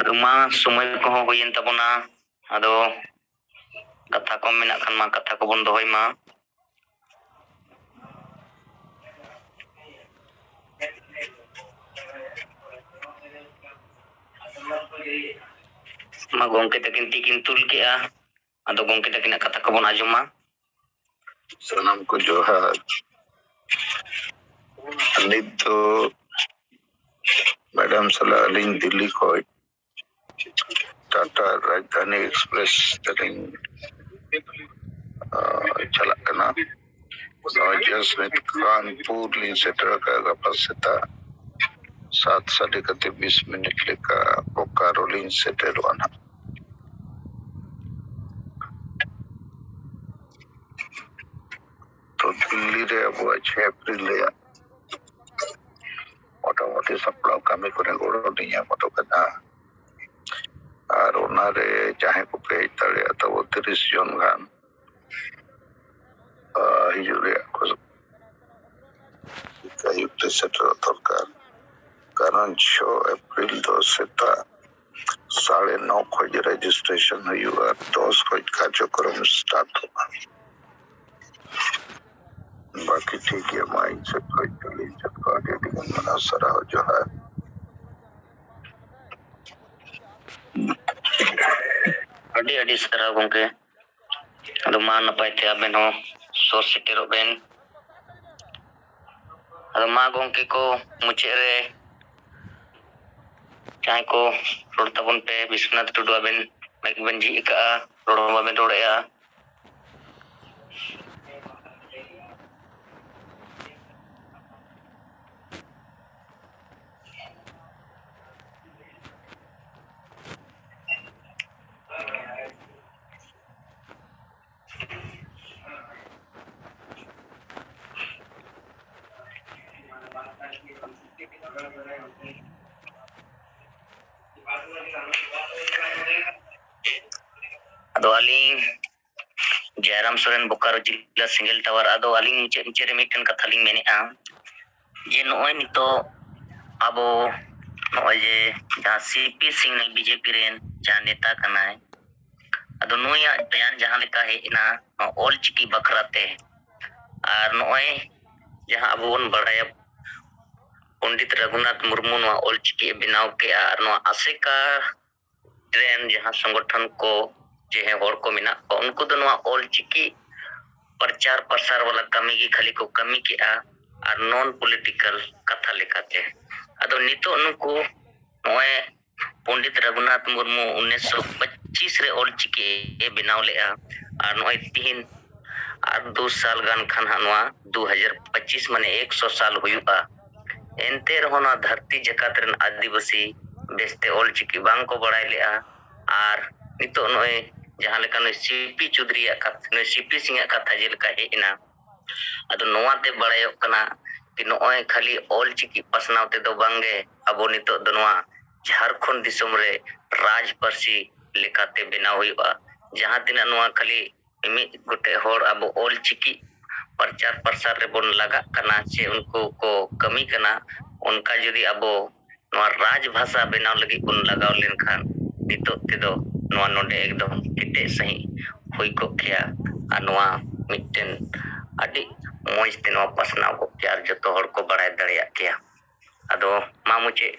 ᱟᱫᱚ ᱢᱟ, ᱥᱚᱢᱚᱭ ᱠᱚᱦᱚᱸ ᱦᱩᱭᱮᱱ ᱛᱟᱵᱚᱱᱟ᱾ ᱟᱫᱚ ᱠᱟᱛᱷᱟ ᱠᱚ ᱢᱮᱱᱟᱜ ᱠᱷᱟᱱ ᱢᱟ, ᱠᱟᱛᱷᱟ ᱠᱚᱵᱚᱱ ᱫᱚᱦᱚᱭ ᱢᱟ᱾ ᱢᱟ, ᱜᱚᱢᱠᱮ ᱛᱟᱹᱠᱤᱱ ᱛᱤᱠᱤᱱ ᱛᱩᱞ ᱠᱮᱜᱼᱟ, ᱟᱫᱚ ᱜᱚᱢᱠᱮ ᱛᱟᱹᱠᱤᱱᱟᱜ ᱠᱟᱛᱷᱟ ᱠᱚᱵᱚᱱ ᱟᱸᱡᱚᱢᱟ᱾ ᱥᱟᱱᱟᱢ ᱠᱚ ᱡᱚᱦᱟᱨ᱾ ᱱᱤᱛ ᱫᱚ ᱢᱮᱰᱟᱢ ᱥᱟᱞᱟᱜ ᱟᱹᱞᱤᱧ ᱫᱤᱞᱞᱤ ᱠᱷᱚᱡ ᱴᱟᱴᱟ ᱨᱟᱡᱽᱫᱷᱟᱱᱤ ᱮᱠᱥᱯᱨᱮᱥ ᱛᱮᱞᱤᱧ, ᱟᱸ, ᱪᱟᱞᱟᱜ ᱠᱟᱱᱟ᱾ ᱱᱚᱜᱼᱚᱭ ᱡᱟᱥᱴ ᱱᱤᱛ ᱠᱟᱱᱯᱩᱨ ᱞᱤᱧ ᱥᱮᱴᱮᱨ ᱟᱠᱟᱱᱟ᱾ ᱜᱟᱯᱟ ᱥᱮᱛᱟᱜ ᱥᱟᱛ ᱥᱟᱰᱮ ᱠᱟᱛᱮ ᱵᱤᱥ ᱢᱤᱱᱤᱴ ᱞᱮᱠᱟ ᱵᱳᱠᱟᱨᱳ ᱞᱤᱧ ᱥᱮᱴᱮᱨᱚᱜᱼᱟ ᱱᱟᱦᱟᱜ᱾ ᱛᱚ, ᱫᱤᱞᱞᱤ ᱨᱮ ᱟᱵᱚᱣᱟᱜ ᱪᱷᱚᱭ ᱮᱯᱨᱤᱞ ᱨᱮᱭᱟᱜ ᱢᱚᱴᱟᱢᱩᱴᱤ ᱥᱟᱯᱲᱟᱣ ᱠᱟᱹᱢᱤ ᱠᱚᱨᱮ ᱜᱚᱲᱚ ᱞᱤᱧ ᱧᱟᱢ ᱦᱚᱴᱚ ᱠᱟᱫᱟ᱾ ᱟᱨ ᱚᱱᱟᱨᱮ ᱡᱟᱦᱟᱸᱭ ᱠᱚᱯᱮ ᱦᱮᱡ ᱫᱟᱲᱮᱭᱟᱜᱼᱟ, ᱛᱟᱵᱚ ᱛᱤᱨᱤᱥ ᱡᱚᱱ ᱜᱟᱱ, ᱟᱨ ᱦᱤᱡᱩᱜ ᱨᱮᱭᱟᱜ ᱠᱚ ᱟᱹᱭᱩᱵ ᱛᱮ ᱥᱮᱴᱮᱨᱚᱜ ᱫᱚᱨᱠᱟᱨ᱾ ᱠᱟᱨᱚᱱ ᱪᱷᱚ ᱮᱯᱨᱤᱞ ᱫᱚ ᱥᱮᱛᱟᱜ ᱥᱟᱲᱮ ᱱᱚ ᱠᱷᱚᱡ ᱨᱮᱡᱤᱥᱴᱨᱮᱥᱚᱱ ᱦᱩᱭᱩᱜᱼᱟ, ᱫᱚᱥ ᱠᱷᱚᱡ ᱠᱟᱨᱡᱚᱠᱨᱚᱢ ᱥᱴᱟᱨᱴᱚᱜᱼᱟ᱾ ᱵᱟᱹᱠᱤ ᱴᱷᱤᱠ ᱜᱮᱭᱟ, ᱢᱟ ᱤᱧ ᱥᱮᱫ ᱠᱷᱚᱡ ᱫᱚ ᱞᱟᱹᱭ ᱡᱚᱛᱚ ᱟᱹᱰᱤ ᱟᱹᱰᱤ ᱜᱟᱱ ᱢᱟᱱᱟᱣ ᱥᱟᱨᱦᱟᱣ, ᱡᱚᱦᱟᱨ᱾ ᱟᱹᱰᱤ ᱟᱹᱰᱤ ᱥᱟᱨᱦᱟᱣ ᱜᱚᱢᱠᱮ᱾ ᱟᱫᱚ ᱢᱟ ᱱᱟᱯᱟᱭ ᱛᱮ ᱟᱵᱮᱱ ᱦᱚᱸ ᱥᱚᱨ ᱥᱮᱴᱮᱨᱚᱜ ᱵᱮᱱ᱾ ᱟᱫᱚ ᱢᱟ ᱜᱚᱢᱠᱮ ᱠᱚ, ᱢᱩᱪᱟᱹᱫ ᱨᱮ ᱡᱟᱦᱟᱸᱭ ᱠᱚ ᱨᱚᱲ ᱛᱟᱵᱚᱱ ᱯᱮ, ᱵᱤᱥᱣᱚᱱᱟᱛᱷ ᱴᱩᱰᱩ, ᱟᱵᱮᱱ ᱢᱟᱭᱤᱠ ᱵᱮᱱ ᱡᱷᱤᱡ ᱟᱠᱟᱜᱼᱟ, ᱨᱚᱲ ᱦᱚᱸ ᱵᱟᱵᱮᱱ ᱨᱚᱲᱮᱜᱼᱟ᱾ ᱟᱫᱚ ᱟᱹᱞᱤᱧ ᱡᱟᱭᱨᱟᱢ ᱥᱚᱨᱮᱱ, ᱵᱳᱠᱟᱨᱳ ᱡᱤᱞᱟ, ᱥᱮᱸᱜᱮᱞ ᱴᱟᱣᱟᱨ᱾ ᱟᱫᱚ ᱟᱹᱞᱤᱧ ᱢᱩᱪᱟᱹᱫ ᱢᱩᱪᱟᱹᱫ ᱨᱮ ᱢᱤᱫᱴᱮᱱ ᱠᱟᱛᱷᱟ ᱞᱤᱧ ᱢᱮᱱᱮᱫᱼᱟ, ᱡᱮ ᱱᱚᱜᱼᱚᱭ ᱱᱤᱛᱚᱜ ᱟᱵᱚ ᱱᱚᱜᱼᱚᱭ ᱡᱮ ᱡᱟᱦᱟᱸ ᱥᱤ ᱯᱤ ᱥᱤᱝ ᱱᱩᱭ ᱵᱤ ᱡᱮ ᱯᱤ ᱨᱮᱱ ᱡᱟᱦᱟᱸ ᱱᱮᱛᱟ ᱠᱟᱱᱟᱭ, ᱟᱫᱚ ᱱᱩᱭᱟᱜ ᱵᱚᱭᱟᱱ ᱡᱟᱦᱟᱸ ᱞᱮᱠᱟ ᱦᱮᱡ ᱮᱱᱟ ᱱᱚᱣᱟ ᱚᱞ ᱪᱤᱠᱤ ᱵᱟᱠᱷᱨᱟ ᱛᱮ, ᱟᱨ ᱱᱚᱜᱼᱚᱭ ᱡᱟᱦᱟᱸ ᱟᱵᱚ ᱵᱚᱱ ᱵᱟᱲᱟᱭᱟ ᱯᱚᱱᱰᱤᱛ ᱨᱚᱜᱷᱩᱱᱟᱛᱷ ᱢᱩᱨᱢᱩ ᱱᱚᱣᱟ ᱚᱞ ᱪᱤᱠᱤ ᱵᱮᱱᱟᱣ ᱠᱮᱜᱼᱟ, ᱟᱨ ᱱᱚᱣᱟ ᱟᱥᱮᱠᱟ ᱨᱮᱱ ᱡᱟᱦᱟᱸ ᱥᱚᱝᱜᱚᱴᱷᱚᱱ ᱠᱚ, ᱡᱮ ᱦᱚᱲ ᱠᱚ ᱢᱮᱱᱟᱜ ᱠᱚᱣᱟ, ᱩᱱᱠᱩ ᱫᱚ ᱱᱚᱣᱟ ᱚᱞ ᱪᱤᱠᱤ ᱯᱨᱚᱪᱟᱨ ᱯᱨᱚᱥᱟᱨ ᱵᱟᱞᱟ ᱠᱟᱹᱢᱤ ᱜᱮ ᱠᱷᱟᱹᱞᱤ ᱠᱚ ᱠᱟᱹᱢᱤ ᱠᱮᱜᱼᱟ, ᱟᱨ ᱱᱚᱱ ᱯᱚᱞᱤᱴᱤᱠᱟᱞ ᱠᱟᱛᱷᱟ ᱞᱮᱠᱟᱛᱮ᱾ ᱟᱫᱚ ᱱᱤᱛᱚᱜ ᱱᱩᱠᱩ ᱱᱚᱜᱼᱚᱭ ᱯᱚᱱᱰᱤᱛ ᱨᱚᱜᱷᱩᱱᱟᱛᱷ ᱢᱩᱨᱢᱩ ᱩᱱᱤᱥᱥᱚ ᱯᱚᱸᱪᱤᱥ ᱨᱮ ᱚᱞ ᱪᱤᱠᱤ ᱮ ᱵᱮᱱᱟᱣ ᱞᱮᱜᱼᱟ, ᱟᱨ ᱱᱚᱜᱼᱚᱭ ᱛᱤᱦᱤᱧ ᱟᱨ ᱫᱩ ᱥᱟᱞ ᱜᱟᱱ ᱠᱷᱟᱱ ᱦᱟᱸᱜ ᱱᱚᱣᱟ ᱫᱩ ᱦᱟᱡᱟᱨ ᱯᱚᱸᱪᱤᱥ, ᱢᱟᱱᱮ ᱮᱠᱥᱚ ᱥᱟᱞ ᱦᱩᱭᱩᱜᱼᱟ᱾ ᱮᱱᱛᱮ ᱨᱮᱦᱚᱸ ᱱᱚᱣᱟ ᱫᱷᱟᱹᱨᱛᱤ ᱡᱟᱠᱟᱛ ᱨᱮᱱ ᱟᱹᱫᱤᱵᱟᱹᱥᱤ ᱵᱮᱥᱛᱮ ᱚᱞ ᱪᱤᱠᱤ ᱵᱟᱝ ᱠᱚ ᱵᱟᱲᱟᱭ ᱞᱮᱜᱼᱟ᱾ ᱟᱨ ᱱᱤᱛᱚᱜ ᱱᱚᱜᱼᱚᱭ ᱡᱟᱦᱟᱸ ᱞᱮᱠᱟ ᱱᱩᱭ ᱥᱤ ᱯᱤ ᱪᱳᱣᱫᱷᱩᱨᱤᱭᱟᱜ ᱠᱟᱛᱷᱟ, ᱱᱩᱭ ᱥᱤ ᱯᱤ ᱥᱤᱝ ᱟᱜ ᱠᱟᱛᱷᱟ ᱡᱮᱞᱮᱠᱟ ᱦᱮᱡ ᱮᱱᱟ, ᱟᱫᱚ ᱱᱚᱣᱟ ᱛᱮ ᱵᱟᱲᱟᱭᱚᱜ ᱠᱟᱱᱟ ᱠᱤ ᱱᱚᱜᱼᱚᱭ ᱠᱷᱟᱹᱞᱤ ᱚᱞ ᱪᱤᱠᱤ ᱯᱟᱥᱱᱟᱣ ᱛᱮᱫᱚ ᱵᱟᱝᱜᱮ ᱟᱵᱚ ᱱᱤᱛᱚᱜ ᱫᱚ ᱱᱚᱣᱟ ᱡᱷᱟᱲᱠᱷᱚᱸᱰ ᱫᱤᱥᱚᱢ ᱨᱮ ᱨᱟᱡᱽ ᱯᱟᱹᱨᱥᱤ ᱞᱮᱠᱟᱛᱮ ᱵᱮᱱᱟᱣ ᱦᱩᱭᱩᱜᱼᱟ᱾ ᱡᱟᱦᱟᱸ ᱛᱤᱱᱟᱹᱜ ᱱᱚᱣᱟ ᱠᱷᱟᱹᱞᱤ ᱢᱤᱢᱤᱫ ᱜᱚᱴᱮᱡ ᱦᱚᱲ ᱟᱵᱚ ᱚᱞ ᱪᱤᱠᱤ ᱯᱨᱚᱪᱟᱨ ᱯᱨᱚᱥᱟᱨ ᱨᱮᱵᱚᱱ ᱞᱟᱜᱟᱜ ᱠᱟᱱᱟ ᱥᱮ ᱩᱱᱠᱩ ᱠᱚ ᱠᱟᱹᱢᱤ ᱠᱟᱱᱟ, ᱚᱱᱠᱟ ᱡᱩᱫᱤ ᱟᱵᱚ ᱱᱚᱣᱟ ᱨᱟᱡᱽ ᱵᱷᱟᱥᱟ ᱵᱮᱱᱟᱣ ᱞᱟᱹᱜᱤᱫ ᱵᱚᱱ ᱞᱟᱜᱟᱣ ᱞᱮᱱᱠᱷᱟᱱ ᱱᱤᱛᱚᱜ ᱛᱮᱫᱚ ᱱᱚᱣᱟ ᱱᱚᱰᱮ ᱮᱠᱫᱚᱢ ᱠᱮᱴᱮᱡ ᱥᱟᱺᱦᱤᱡ ᱦᱩᱭ ᱠᱚᱜ ᱠᱮᱭᱟ᱾ ᱟᱨ ᱱᱚᱣᱟ ᱢᱤᱫᱴᱮᱱ ᱟᱹᱰᱤ ᱢᱚᱡᱽ ᱛᱮ ᱱᱚᱣᱟ ᱯᱟᱥᱱᱟᱣ ᱠᱚᱜ ᱠᱮᱭᱟ ᱟᱨ ᱡᱚᱛᱚ ᱦᱚᱲ ᱠᱚ ᱵᱟᱲᱟᱭ ᱫᱟᱲᱮᱭᱟᱜ ᱠᱮᱭᱟ᱾ ᱟᱫᱚ ᱢᱟ ᱢᱩᱪᱟᱹᱫ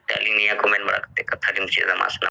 ᱛᱮ ᱟᱹᱞᱤᱧ ᱱᱤᱭᱟᱹ ᱠᱚ ᱢᱮᱱ ᱵᱟᱲᱟ ᱠᱟᱛᱮ ᱠᱟᱛᱷᱟ ᱞᱤᱧ ᱢᱩᱪᱟᱹᱫ ᱮᱫᱟ᱾ ᱢᱟ ᱥᱟᱱᱟᱢ